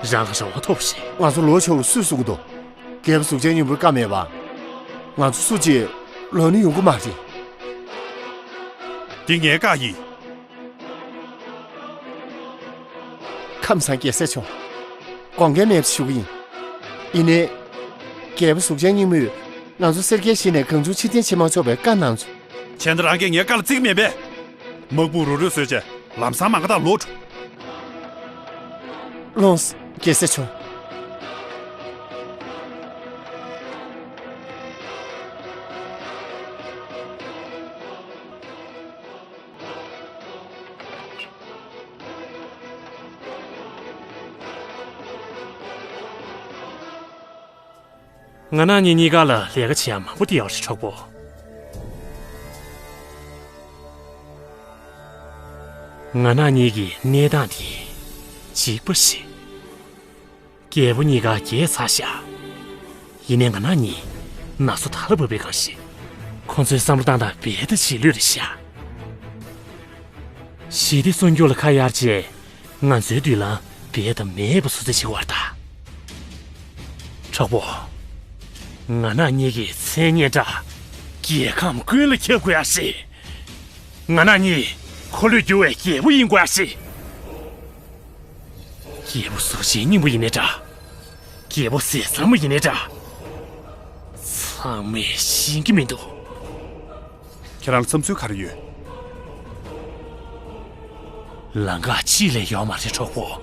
རང་ལ་རང་དབང་ཐོབ་པ་རེད། ང་ཚོ་ལོག་ཆོག་རུ་སུས་གསུང་གི་འདུག། རྒྱལ་པོ་གཟུགས་ཅན་སྙིང་པོའི་བཀའ་མེད་པ། ང་ཚོ་སུ་གཅིག་ལོག་ནི་ཡོང་གི་མ་རེད། འདི་ངའི་བཀའ་ཡིན། ཁམས་བཟང་རྒྱལ་སྲས་མཆོག། དགོངས་འགལ་མེད་པ་ཞུ་གི་ཡིན། ཡིན་ནའི། རྒྱལ་པོ་གཟུགས་ཅན་སྙིང་པོས་ང་ཚོ་སེར་སྐྱའི་གཞི་ནས་གངས་ལྗོངས་ཕྱིར་འཐེན་བྱེད་མ་ཆོག་པའི་བཀའ་གནང་བྱུང་། བྱས་ན་རང་གིས་ངའི་བཀའ་ལ་བརྩི་གི་མེད་པས། དམག་དཔུང་རུག་རུག་བཟོས་བྱས་ལམ་སང་མ་ག་དྷ་ལོག་འགྲོ། ལོངས། རྒྱལ་སྲས་མཆོག། ང་རང་གཉིས་གཉིས་ཀ་ལ་ལས་ཀ་བྱེད་ཡ་མང་པོ་བསྡད་ཡོད་རེད་གྲོགས་པོ། ང་རང་གཉིས་ཀྱི་གནས་སྟངས་འདི་གཅིག་པ་ཞིག། རྒྱལ་པོ་གཉིས་ཀ་རྒྱལ་ཚར་ཤག། ཡིན་ནའི་ང་རང་གཉིས་ན་སོ་དར་ལ་བབས་པའི་སྒང་ཞིག། ཁོང་ཚོའི་བསམ་བློ་བཏང་སྟངས་རྦད་དེ་རྗེས་ལུས་རེད་ཤག། ཞི་བདེ་སྲུང་སྐྱོབ་ལ་ཁ་གཡར་རྗེས། ང་ཚོའི་མདུན་ལམ་རྦད་དེ་མེད་པ་བཟོ་རྩིས་བྱེད་ཀྱི་ཡོད་རེད་ད། གྲོགས་པོ། ང་རང་གཉིས་ཀྱི་མཚན་སྙན་གྲགས་རྒྱལ་ཁམས་ཀུན་ལ་ཁྱབ་དགོས་ཡ་རེད། ང་རང་གཉིས་འཁོར་ལོས་སྒྱུར་བའི་རྒྱལ་པོ་ཡིན་དགོས་ཡ་རེད། རྒྱལ་པོ་གཟུགས་ཅན་སྙིང་པོ་ཡིན་ནའི་འདྲ། རྒྱལ་པོ་ཟས་གཙང་མ་ཡིན་ནའི་འདྲ། ཚང་མས་ཤེས་ཀྱི་མི་འདུག། ཁྱེད་རང་ལ་བསམ་ཚུལ་ག་རེ་ཡོད། ལམ་ཁ་གཅིག་ལས་ཡོད་མ་རེད་གྲོགས་པོ།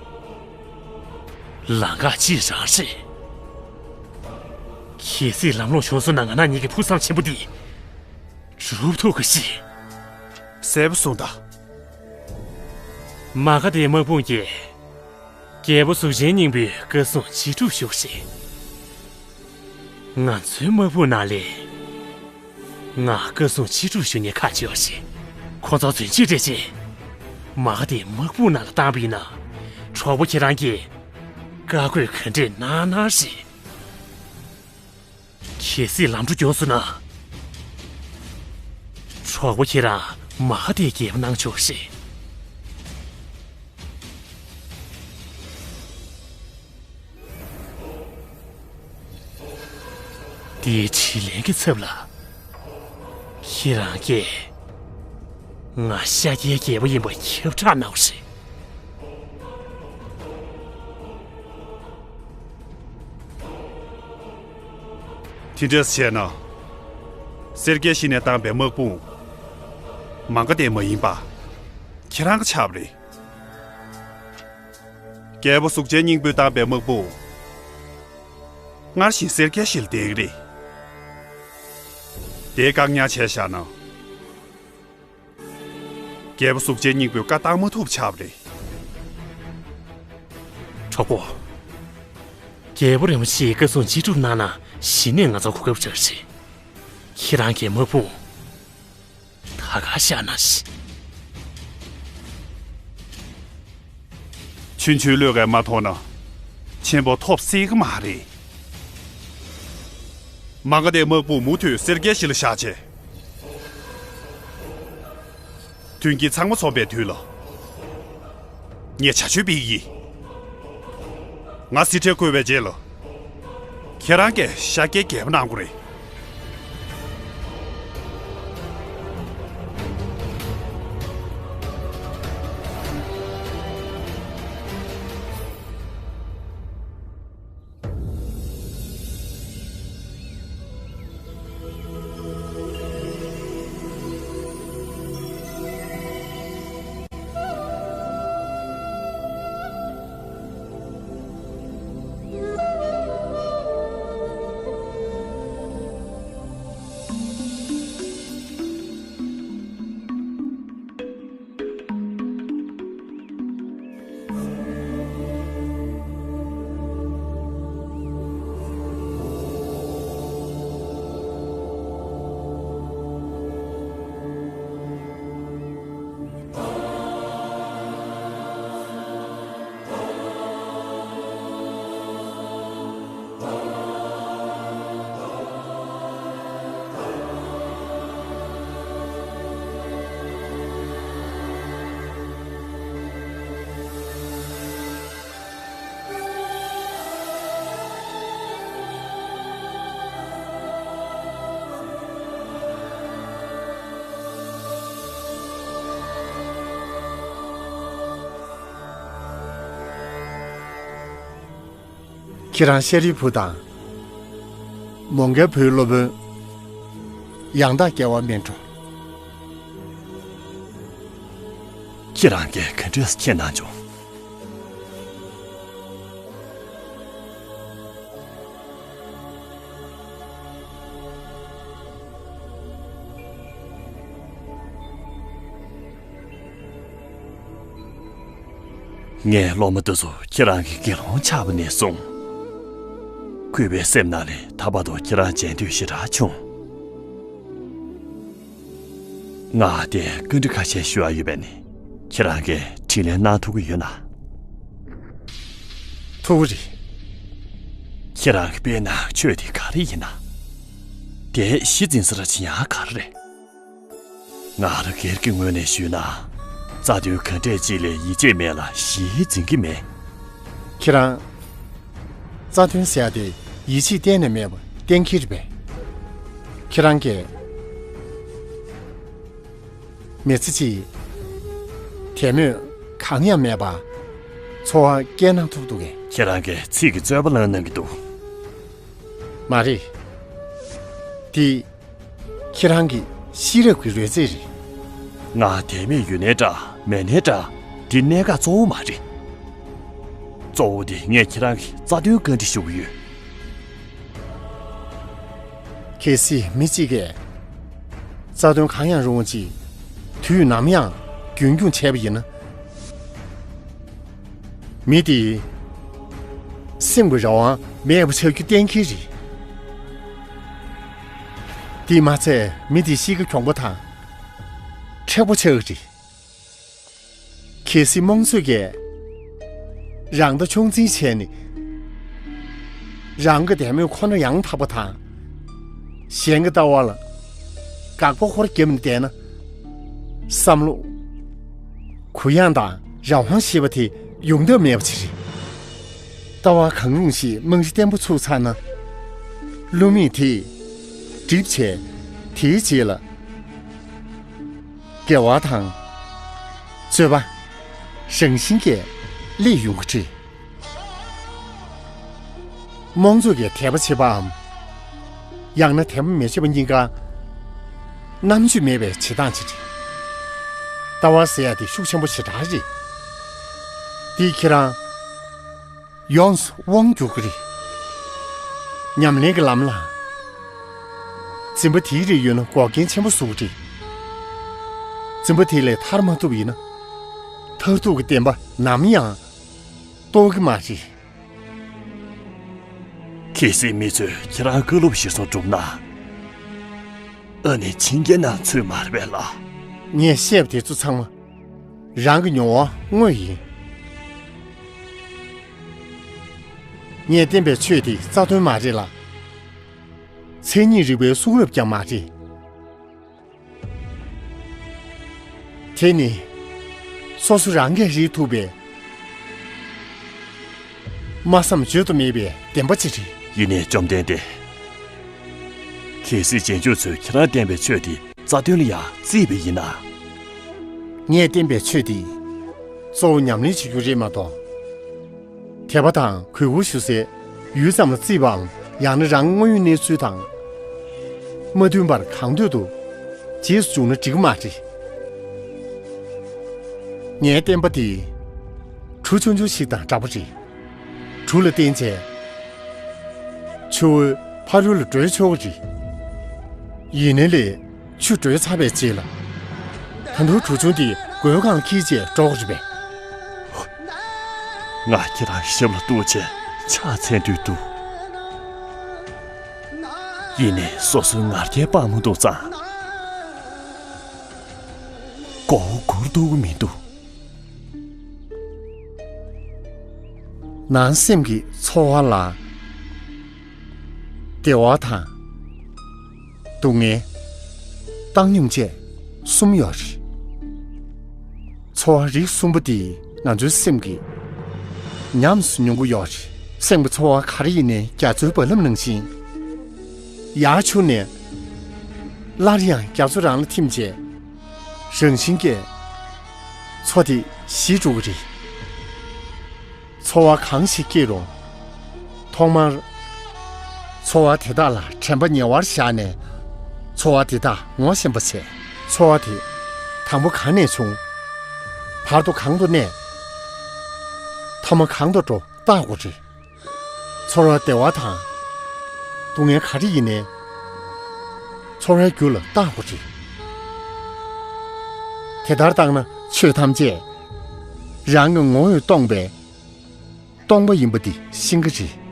ལམ་ཁ་གཅིག་རང་རེད། གལ་སྲིད་ལམ་ལྷོང་བྱུང་སོང་ན་ང་རང་གཉིས་ཀྱི་ཕུགས་བསམ་ཆེན་པོ་འདི་འགྲུབ་ཐུབ་གི་ཞིག། གསལ་པོ་གསུངས་དང་། མ་ག་དྷའི་དམག་དཔུང་གིས་རྒྱལ་པོ་གཟུགས་ཅན་སྙིང་པོའི་བཀའ་གསུང་ཅི་སྒྲུབ་ཞུ་རེད། ང་ཚོའི་དམག་དཔུང་ནང་ལས། ང་བཀའ་གསུང་ཅི་སྒྲུབ་ཞུ་མཁན་ཁག་ཅིག་ཡོད་རེད། ཁོ་ཚོ་རྫུན་བྱེད་རེད་ཅེས། མ་ག་དྷའི་དམག་དཔུང་ནང་ལ་བཏང་བ་ཡིན་ན། གྲོགས་པོ་ཁྱེད་རང་གིས་བཀའ་བཀོད་ག་འདྲས་གནང་གནང་རེད། གལ་སྲིད་ལམ་འགྲོ་མགྱོགས་སོང་ན། གྲོགས་པོ་ཁྱེད་རང་མ་ག་དྷའི་རྒྱལ་པོ་གནང་ཆོག་རེད། འདིའི་དྲིན་ལན་གྱི་ཚབ་ལ། ཁྱེད་རང་གིས་ང་ཤཱཀྱའི་རྒྱལ་པོ་ཡིན་པ་ཁྱབ་བསྒྲགས་གནང་བ་རེད། དེ་འདྲས་བྱས་ན། སེར་སྐྱའི་གཞི་ནས་བཏང་བའི་དམག་དཔུང་། མ་ག་དྷའི་མ་ཡིན་པ། ཁྱེད་རང་གི་ཆགས་པ་རེད། རྒྱལ་པོ་གཟུགས་ཅན་སྙིང་པོས་བཏང་བའི་དམག་དཔུང་། སྔར་བཞིན་སེར་སྐྱའི་གཞི་ལ་བསྡད་ཀྱི་རེད། དེ་བཀག་ཉར་བྱས་བཞག་ན། རྒྱལ་པོ་གཟུགས་ཅན་སྙིང་པོས་བཀའ་བཏང་མ་ཐུབ་ཆགས་པ་རེད། གྲོགས་པོ། རྒྱལ་པོ་རིན་པོ་ཆེའི་བཀའ་གསུང་ཅི་སྒྲུབ་གནང་ན་གཞི་ནས་ང་ཚོ་གོ་སྐབས་རག་རེད། ཁྱེད་རང་གི་དམག་དཔུང་ད་ག་བཞག་ན་ཞིག། ཆུང་ཆུང་བློས་གས་མ་ཐོངས་ན། ཆེན་པོ་ཐོབ་སྲིད་ཀྱི་མ་རེད། མ་ག་དྷའི་དམག་དཔུང་མུ་མཐུད་སེར་སྐྱའི་གཞི་ལ་བཞག་བྱས། མཐུན་རྐྱེན་ཚང་མ་འཛོམས་པའི་དུས་ལ། ངས་བྱ་སྤྱོད་སྤེལ་གྱི་ཡིན། ང་གཟི་ཁྲལ་བཀོད་པའི་རྗེས་ལ། ཁྱེད་རང་གིས་ཤཱཀྱའི་རྒྱལ་པོ་གནང་དགོས་རེད། ཁྱེད་རང་ཤཱ་རིའི་བུ་དང་། མོའུ་འགལ་བུའི་སློབ་དཔོན་ཡང་དག་རྒྱལ་བ་མེད་འགྲོ། ཁྱེད་རང་གིས་ག་འདྲས་མཁྱེན་གནང་བྱུང་། ངའི་སློབ་མ་དེ་ཚོ་ཁྱེད་རང་གི་དགེ་སློང་ཆགས་པ་ནས་བཟུང་། གུས་པའི་སེམས་ནང་ལས་ད་བར་དུ་ཁྱེད་རང་མཇལ་འདོད་ཞེ་དྲག་བྱུང་། ང་དེ་བཀའ་འདྲི་ཁ་ཤས་ཞུ་ཡ་ཡོད་པས་ནི། ཁྱེད་རང་གིས་དྲིས་ལན་གནང་ཐུབ་ཀྱི་ཡོད་ན། ཐུབ་ཀྱི་རེད། ཁྱེད་རང་གི་དཔེར་ན་ཆོས་དེ་ག་རེ་ཡིན་ན། དེ་གཞི་འཛིན་ས་ར་ཆེ་ཡང་ག་རེ་རེད། ང་རང་སྒེར་གྱི་ངོས་ནས་ཞུས་ན། རྩ་དོན་ག་འདྲས་ཅིག་ལས་ཡིད་ཆེས་མེད་ལ་གཞི་འཛིན་གྱི་མེད། ཁྱེད་རང་། རྩ་དོན་ཟེར་ཡ་དེ་ཡིད་ཆེས་གཏན་ནས་མེད་པ་གཏན་འཁེལ་རེད་པས། ཁྱེད་རང་གིས། མི་ཚེ་གཅིག་དད་མོས་གང་ཡང་མེད་པ། འཚོ་བ་སྐྱེལ་གནང་ཐུབ་འདུག་གས། ཁྱེད་རང་གིས་ཚིག་གི་རྩོད་པ་བསླངས་གནང་གི་འདུག་མ་རེད། དེ། ཁྱེད་རང་གི་ཤེས་རབ་ཀྱི་རོལ་རྩེད་རེད། ང་དད་མོས་ཡོད་ནའི་འདྲ་མེད་ནའི་འདྲ། འདི་གནད་འགག་གཙོ་བོ་མ་རེད། གཙོ་བོ་དེ་ངས་ཁྱེད་རང་གི་རྩ་དོན་བཀའ་འདྲི་ཞུ་གི་ཡོད། གལ་སྲིད་མི་གཅིག་གིས་རྩ་དོན་གང་ཡང་རུང་བ་ཅིག་དུས་ནམ་ཡང་རྒྱུན་འཁྱོངས་བྱས་པ་ཡིན་ན། མི་དེའི་སེམས་ཀྱི་རང་དབང་མེད་པ་ཆགས་རྒྱུ་གཏན་འཁེལ་རེད། དེས་མ་ཚད་མི་དེའི་གཤིས་ཀ་གྱོང་པོ་དང་མཁྲེགས་པོ་ཆགས་ཀྱི་རེད། གལ་སྲིད་རྨོངས་ཚོད་ཀྱིས་རང་ལྟ་ཆུང་འཛིན་བྱས་ནས། རང་གི་དད་མོས་ཁོ་ན་ཡང་དག་པ་དང་། གཞན་གྱི་ལྟ་བ་ལ་དགག་པ་ཧོར་བརྒྱབ་ནས་བསྡད་ན། བསམ་བློ། གུ་ཡངས་དང་རང་དབང་ཞེས་པ་དེ་ཡོང་ཐབས་མེད་པ་ཅིག་རེད། ལྟ་བ་གང་རུང་ཞིག་རྨང་གཞི་བརྟན་པོ་ཚུགས་ཚར་ན། བསླུ་མེད་དེས་འགྲིབ་བྱས་དེའི་རྗེས་ལ། དགེ་བ་དང་། རྩོད་པ། རང་བཞིན་གྱིས་སླེབས་ཡོང་གི་རེད། རྨོངས་ཚོད་ཀྱིས་དད་པ་བྱེད་པའམ། ཡང་ན་དད་པ་མི་བྱེད་པ་གཉིས་ཀ་རྣམ་དཔྱོད་མེད་པའི་བྱེད་སྟངས་ཅིག་རེད། ལྟ་བ་ཟེར་ཡ་དེ་ཤུགས་ཆེན་པོ་ཞེ་དྲག་རེད། དེས་ཁྱེད་རང་ཡོངས་སུ་དབང་བསྒྱུར་གྱི་རེད། ཉམས་ལེན་གྱི་ལམ་ལ་འཛིན་པ་དེའི་རིགས་ཡོད་ན་འགོག་རྐྱེན་ཆེན་པོ་བཟོ་གི་རེད། འཛིན་པ་དེ་ལས་ཐར་མ་ཐུབ་ཡིན་ན། མཐར་ཐུག་གི་བདེན་པ་ནམ་ཡང་རྟོགས་ཀྱི་མ་རེད། གལ་སྲིད་མི་ཚོས་ཁྱེད་རང་བཀའ་སློབ་གཞིར་བཟུང་བསྒྲུབས་ན། ཨ་ནི་བྱིན་གྱིས་བརླབས་ཚོད་མ་རེད་པས་ལགས། ངས་བཤད་པ་དེ་ཚོ་ཚང་མ་རང་གི་མྱོང་བ་དངོས་ཡིན། ངས་བསྟན་པའི་ཆོས་དེ་རྩ་དོན་མ་རེད་ལ། མཚན་ཉིད་རིག་པའི་གསུང་རབ་ཀྱང་མ་རེད། དེ་ནི་སོ་སོ་རང་གིས་རིག་ཐུབ་པའི་སྨྲ་བསམ་བརྗོད་དུ་མེད་པའི་བདེན་པ་ཅིག་རེད། ཡིན་ནའི་བཅོམ་ལྡན་འདས། གལ་སྲིད་རྗེས་འཇུག་ཚོས་ཁྱེད་རང་བསྟན་པའི་ཆོས་དེ་རྩ་དོན་ལ་ཡང་བརྩིས་པ་ཡིན་ན། ངས་བསྟན་པའི་ཆོས་དེ་གཙོ་བོ་ཉམས་ལེན་བྱེད་རྒྱུ་རེད་མ་གཏོགས། དད་པ་དང་གུས་བཀུར་ཞུ་སའི་ཡུལ་ཙམ་ལ་བརྩིས་པའམ། ཡང་ན་རང་དངོས་ཡོད་གནས་ཚུལ་དང་མ་མཐུན་པར་གང་འདོད་དུ་རྗེས་སུ་འཇུག་ན་འགྲིག་གི་མ་རེད། ངའི་བསྟན་པ་འདི་གྲུ་ཆུང་ཆུང་ཞིག་དང་འདྲ་པོ་རེད། གྲུ་ལ་བརྟེན་བྱས་ཆུ་བོའི་ཕ་རོལ་ལ་བགྲོད་ཆོག་གི་རེད། ཡིན་ནའི་ལས། ཆུ་བགྲོད་ཚར་བའི་རྗེས་ལ། ད་དུང་གྲུ་ཆུང་དེ་སྒོའི་སྒང་ལ་འཁྱེར་བྱས་འགྲོ་དགོས་རེད་པས། ང་ཁྱེད་རང་ཞབས་ལ་གཏུགས་བྱས་ཕྱག་འཚལ་འདོད་འདུག་ཡིན་ནའི་སོ་སོའི་ང་རྒྱལ་སྤང་མི་འདུག་ཙང་། མགོ་བོ་སྒུར་ཐུབ་ཀྱི་མི་འདུག་ནང་སེམས་ཀྱི་ཚོར་བ་ལ། བདེ་བ་དང་། སྡུག་བསྔལ། བཏང་སྙོམས་བཅས་གསུམ་ཡོད་རེད། ཚོར་བ་རིགས་གསུམ་པོ་འདི་ང་ཚོའི་སེམས་ཀྱིས་ཉམས་སུ་མྱོང་གི་ཡོད་རེད། སེམས་ཀྱི་ཚོར་བ་ག་རེ་ཡིན་ནའི་རྒྱ་མཚོའི་རྦ་རླབས་ནང་བཞིན། ཡར་འཕྱུར་ནས་སླར་ཡང་རྒྱ་མཚོ་རང་ལ་ཐིམ་བྱས། རང་བཞིན་གྱིས་མཚོ་དེ་ཞི་འགྲོ་གི་རེད། ཚོར་བ་གང་ཞིག་སྐྱེས་རུང་། ཐོག་མར། ཚོར་བ་དེ་དག་ལ་དྲན་པ་ཉེ་བར་བཞག་ནས། ཚོར་བ་དེ་དག་ངོ་ཤེས་པ་བྱས། ཚོར་བ་དེ་དང་པོ་གང་ནས་བྱུང་། བར་དུ་གང་དུ་གནས། ཐ་མ་གང་དུ་འགྲོ་བརྟག་དགོས་རེད། ཚོར་བ་བདེ་བ་དང་། སྡུག་བསྔལ་ག་རེ་ཡིན་ནའི། ཚོར་བའི་རྒྱུ་ལ་བརྟག་དགོས་རེད། དེ་ལྟར་བརྟག་ན་ཆོས་ཐམས་ཅད་རང་གི་ངོ་བོས་སྟོང་པས། སྟོང་པ་ཡིན་པ་འདི་ཤེས་ཀྱི་རེད།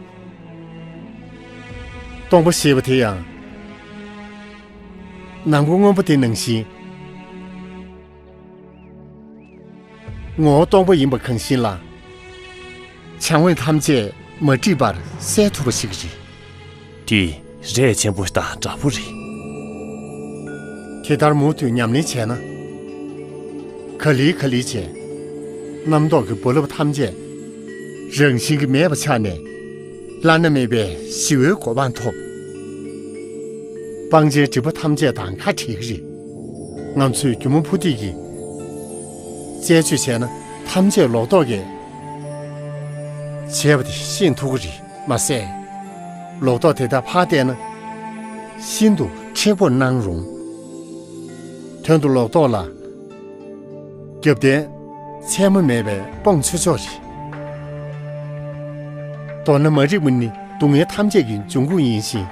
སྟོང་པ་ཞེས་པ་དེ་ཡང་། ནམ་མཁའ་སྔོན་པོ་དེ་ནང་བཞིན། ངོ་བོ་སྟོང་པ་ཡིན་པ་གང་བཞིན་ལ། བྱ་དངོས་ཐམས་ཅད་མ་བསྒྲིབས་པར་གསལ་ཐུབ་པ་ཞིག་རེད། དེ་རས་ཆེན་པོ་དང་འདྲ་པོ་རེད། དེ་ལྟར་མུ་མཐུད་ཉམས་ལེན་བྱས་ན། ག་ལེ་ག་ལེ་བྱས། རྣམ་རྟོག་གི་རྦ་རླབས་ཐམས་ཅད་རང་བཞིན་གྱིས་མེད་པ་ཆགས་ནས། བླ་ན་མེད་པའི་ཞི་བའི་གོ་འཕང་ཐོབ། སྤང་བྱའི་སྒྲིབ་པ་ཐམས་ཅད་དང་ཁ་བྲལ་གྱི་རེད། ང་ཚོས་སྒྱུ་མ་ཕུ་ཐིག་གི་རྩད་གཅོད་བྱས་ན་ཐམས་ཅད་ལོག་རྟོག་གིས་བྱས་པ་དེ་ཤེས་ཐུབ་ཀྱི་རེད་མ་ཟད། ལོག་རྟོག་དེ་དག་ཕར་བལྟས་ན་ཤིན་ཏུ་མཁྲེགས་པོར་སྣང་རུང་། དོན་དུ་ལོག་རྟོག་ལ། རྒྱབ་རྟེན་ཚད་མ་མེད་པའི་སྤོང་ཆོག་ཆོག་རེད། མདོར་ན་མ་རིག་པ་ནི་སྡུག་བསྔལ་ཐམས་ཅད་ཀྱི་འབྱུང་ཁུངས་ཡིན་ཞིང་།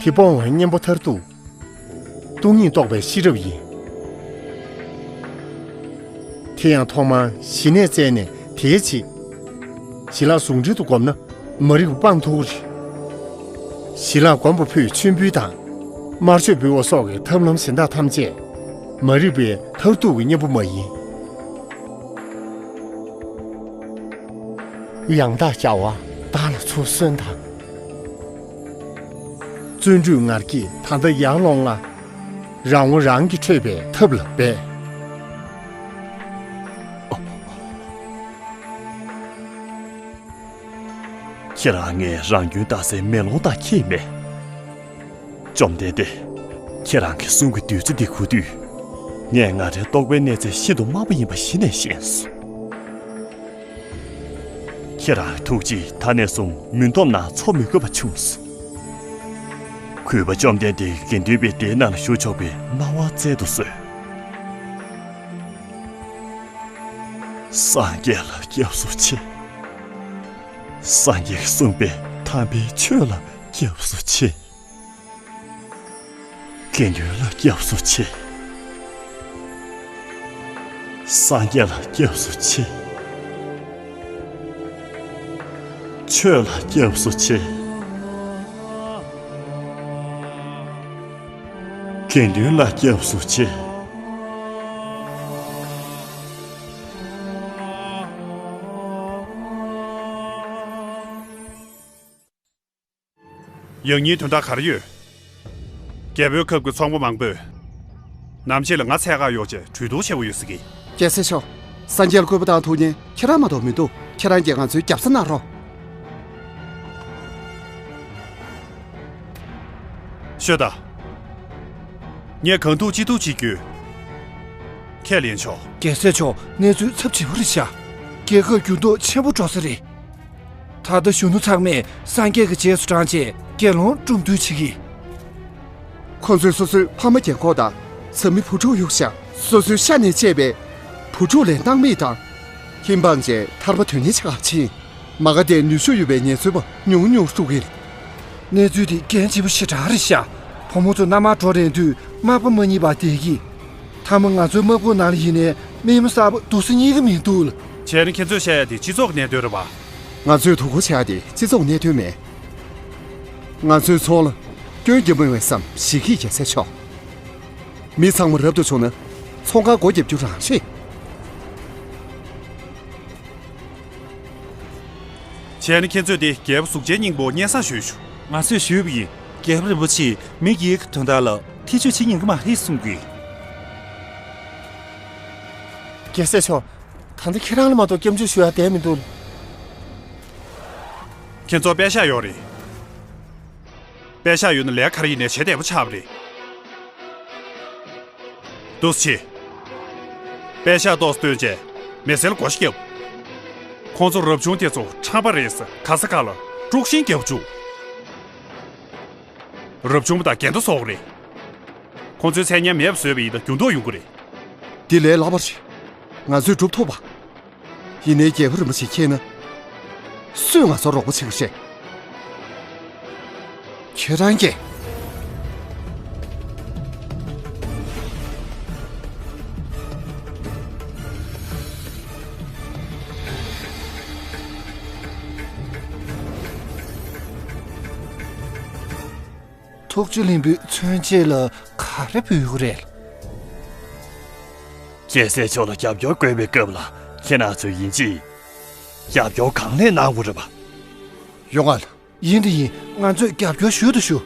དེ་སྤོང་བའི་གཉེན་པོ་མཐར་ཐུག་སྟོང་ཉིད་རྟོགས་པའི་ཤེས་རབ་ཡིན། དེ་ཡང་ཐོག་མར་ཞི་གནས་བཙལ་ནས་དེའི་རྗེས། ཞི་ལྷག་ཟུང་འབྲེལ་དུ་བསྒོམས་ན་མ་རིག་པ་སྤང་ཐུབ་ཀྱི་རེད། ཞི་ལྷག་སྒོམ་པ་པོས་མཆོད་འབུལ་དང་། དམར་མཆོད་འབུལ་བ་སོགས་ཀྱི་ཐབས་ལམ་གཞན་དག་ཐམས་ཅད་མ་རིག་པའི་མཐར་ཐུག་གི་གཉེན་པོ་མ་ཡིན། ཡང་དག་བྱ་བ་བདག་ལ་ཚུར་གསོན་དང་། བརྩོན་འགྲུས་ངར་སྐྱེད་ད་ལྟ་ཡར་ལོངས་ལ། རང་ངོ་རང་གིས་འཕྲོད་པའི་ཐབས་ལ་འབད། ཁྱེད་རང་ངས་རང་སྐྱོན་བལྟ་སའི་མེ་ལོང་དག་ཁྱེད་མེད། བཅོམ་ལྡན་འདས། ཁྱེད་རང་གི་གསུང་གི་བདུད་རྩི་འདི་གོ་དུས། ངས་ང་རའི་རྟོག་པའི་གནས་ཚད་ཤིན་ཏུ་དམའ་པོ་ཡིན་པ་གཞི་ནས་ཤེས་སོང་། ཁྱེད་རང་གི་ཐུགས་རྗེས་ད་ནས་བཟུང་མུན་འཐོམས་ནང་འཚོ་མི་དགོས་པ་བྱུང་སོང་། གུས་པ་བཅོམ་ལྡན་འདས་དགེ་འདུན་པས་དེའི་ནང་ལ་བཞུགས་ཆོག་པའི་གནང་བ་སྩལ་དུ་གསོལ། སངས་རྒྱས་ལ་སྐྱབས་སུ་མཆི། སངས་རྒྱས་ཀྱིས་གསུངས་པའི་དམ་པའི་ཆོས་ལ་སྐྱབས་སུ་མཆི། དགེ་འདུན་ལ་སྐྱབས་སུ་མཆི། སངས་རྒྱས་ལ་སྐྱབས་སུ་མཆི། ཆོས་ལ་སྐྱབས་སུ་མཆི། དགེ་འདུན་ལ་སྐྱབས་སུ་མཆི། ཡང་སྙིང་དོན་དག་ག་རེ་ཡོད། རྒྱལ་པོའི་ཁབ་ཀྱི་ཚོང་པ་མང་པོས། ནམ་ཕྱེད་ལ་ང་འཚོལ་གར་ཡོང་བྱས་གྲོས་བསྡུར་བྱེད་དགོས་ཡོད་ཟེར་གི། རྒྱལ་སྲས་མཆོག་སངས་རྒྱས་ལ་སྐུར་པ་བཏང་ཐུབ་མཁན་ཁྱེད་རང་མ་གཏོགས་མི་འདུག་ཁྱེད་རང་གིས་ང་ཚོའི་རྒྱབ་ས་གནང་རོགས། ཤོད་དང་། ངས་གང་ཐུབ་ཅི་ཐུབ་བྱེད་རྒྱུ། ཁས་ལེན་ཆོག་རྒྱལ་སྲས་མཆོག་གནས་ཚུལ་ཚབས་ཆེ་བོ་རེད་ཤག་རྒྱལ་ཁབ་འགྱུར་ལྡོག་ཆེན་པོ་འགྲོ་ས་རེད། ད་ལྟ་གཞོན་ནུ་ཚང་མས་སངས་རྒྱས་ཀྱི་རྗེས་སུ་འབྲངས་བྱས་དགེ་སློང་བསྐྲུན་འདོད་བྱེད་ཀྱི། ཁོ་ཚོས་སོ་སོའི་ཕ་མ་རྒན་འཁོགས་དང་བཟའ་མི་བུ་ཕྲུག་གཡུགས་ཤག་སོ་སོའི་ཤ་ནས་བཅད་པའི་བུ་ཕྲུག་ལས་སྣང་མེད་དང་། ཁྱིམ་སྤངས་བྱས་ཐར་པ་དོན་གཉེར་བྱེད་གར་ཕྱིན། མ་ག་དྷའི་ནུས་ཤུགས་ཡོད་པའི་ཉེས་ཚབས་ཉུང་ཉུང་བཙུགས་ཀྱི། གནས་ཚུལ་འདི་འགན་ཆེན་པོ་ཞེ་དྲག་རེད་ཤག་བུ་མོ་ཚོ་མནའ་མར་འགྲོ་རན་དུས་མ་པ་མ་རྙེད་པར་བསྡད་ཀྱི། མཐའ་མ་ང་ཚོའི་དམག་སྒར་ནང་ལ་ཡིན་ནའི་མི་མ་གསར་པ་འདུག་ས་རྙེད་ཀྱི་མི་འདུག་བྱས་ན་ཁྱེད་ཚོས་བཤད་ཡ་དེ་སྤྱི་ཚོགས་ཀྱི་གནད་དོན་རེད་པ། ང་ཚོས་དོ་ཁུར་བྱེད་ཡ་དེ་སྤྱི་ཚོགས་གནད་དོན་མེད། ང་ཚོའི་ཚོང་ལ་སྐྱོན་རྒྱག་མི་འོས་བསམ་ཞིག་གིས་རྒྱལ་སྲས་མཆོག་མི་ཚང་མ་རབ་ཏུ་བྱུང་ན་ཚོང་ཁང་སྒོ་བརྒྱབ་རྒྱུ་རང་རེད། བྱས་ན་ཁྱེད་ཚོས་དེ་རྒྱལ་པོ་གཟུགས་ཅན་སྙིང་པོ་སྙན་སེང་ཞུས་ཤོག་ང་ཚོས་ཞུས་པ་ཡིན། རྒྱལ་པོ་རིན་པོ་ཆེས་མི་སྒེར་གྱི་དོན་དག་ལ་ཐེ་བྱུས་བྱེད་ཉན་གྱི་མ་རེད་གསུང་གི། རྒྱལ་སྲས་མཆོག་ད་ལྟ་ཁྱེད་རང་ལ་མ་གཏོགས་སྐྱབས་འཇུག་ཞུ་ཡ་བསྡད་མི་འདུག་ཁྱེད་ཚོར་པད་ཤག་ཡོད་རེད། པད་ཤག་ཡོད་ན་ལས་ག་རེ་ཡིན་ནའི་བྱེད་བདེ་པོ་ཆགས་པ་རེད། འདུག་སེ་བྱེད། པད་ཤག་ཏོག་ཙམ་བཏོན་བྱས་མེ་སེལ་སྒོ་ཞིག་བརྒྱབ། ཁོང་ཚོ་རབ་བྱུང་དེ་ཚོ་ཁྲམ་པ་རེད་ཟེར་ག་ས་ག་ལ་དཀྲུག་ཤིང་རྒྱབ་བཅུག་རབ་བྱུང་པ་དང་འགལ་ཟླ་བཟོ་གི་རེད། ཁོང་ཚོའི་མཚན་སྙན་མེད་པ་བཟོས་པ་ཡིན་ན་འགྱུར་ལྡོག་ཡོང་གི་རེད། འདི་ལས་སླ་པོ་རེད། ང་ཚོས་སྒྲུབ་ཐུབ་པ། ཡིན་ནའི་རྒྱལ་པོ་རིན་པོ་ཆེ་མཁྱེན་ན། སུས་ང་ཚོར་རོགས་པ་བྱེད་ཀྱི་རེད། ཁྱེད་རང་གིས། ཐུགས་རྗེ་ལྷུན་པོའི་མཚོན་བྱེད་ལ་ག་རེ་འབུལ་དགོས་རེད། རྒྱལ་སྲས་མཆོག་ལ་རྒྱབ་སྐྱོར་དགོས་པའི་སྐབས་ལ་ཁྱེད་རང་ཚོས་ཡིན་གཅིག་རྒྱབ་སྐྱོར་གང་ལེགས་གནང་དགོས་རེད་པ། ཡོང་ང་། ཡིན་དེ་ཡིན། ང་ཚོས་རྒྱབ་སྐྱོར་ཞུ་དང་ཞུ།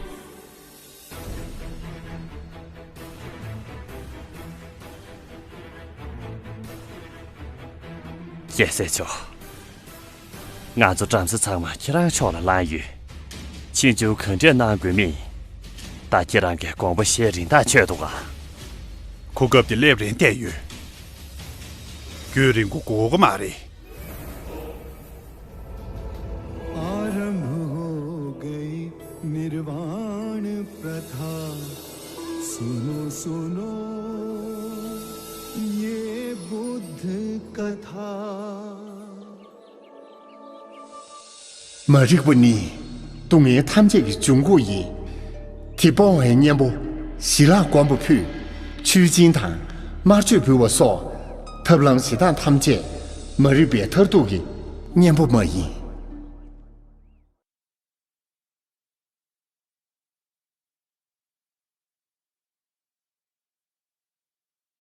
རྒྱལ་སྲས་མཆོག་ང་ཚོ་བྲམ་ཟེ་ཚང་མ་ཁྱེད་རང་ཕྱོགས་ལ་ལངས་ཡོད། ཕྱིན་ཆད་ག་འདྲས་གནང་དགོས་མིན། ད་ཁྱེད་རང་གིས་དགོངས་པ་བཞེས་རན་ཐག་ཆོད་འདུག་ག་གོ་སྐབས་དེ་སླེབས་རན་བསྡད་ཡོད། རྒྱུན་རིང་པོ་འགོར་གི་མ་རེད། आरंभ हो गई निर्वाण प्रथा। सुनो सुनो ये बुद्ध कथा। མ་རིག་པ་ནི་སྡུག་བསྔལ་ཐམས་ཅད་ཀྱི་འབྱུང་ཁུངས་ཡིན། དེ་སྤོང་བའི་གཉེན་པོ་ཞི་ལྷག་སྒོམ་པ་ཕུད། མཆོད་སྦྱིན་དང་དམར་མཆོད་འབུལ་བ་སོགས་ཐབས་ལམ་བྱེད་སྟངས་ཐམས་ཅད་མ་རིག་པའི་མཐར་ཐུག་གི་གཉེན་པོ་མ་ཡིན།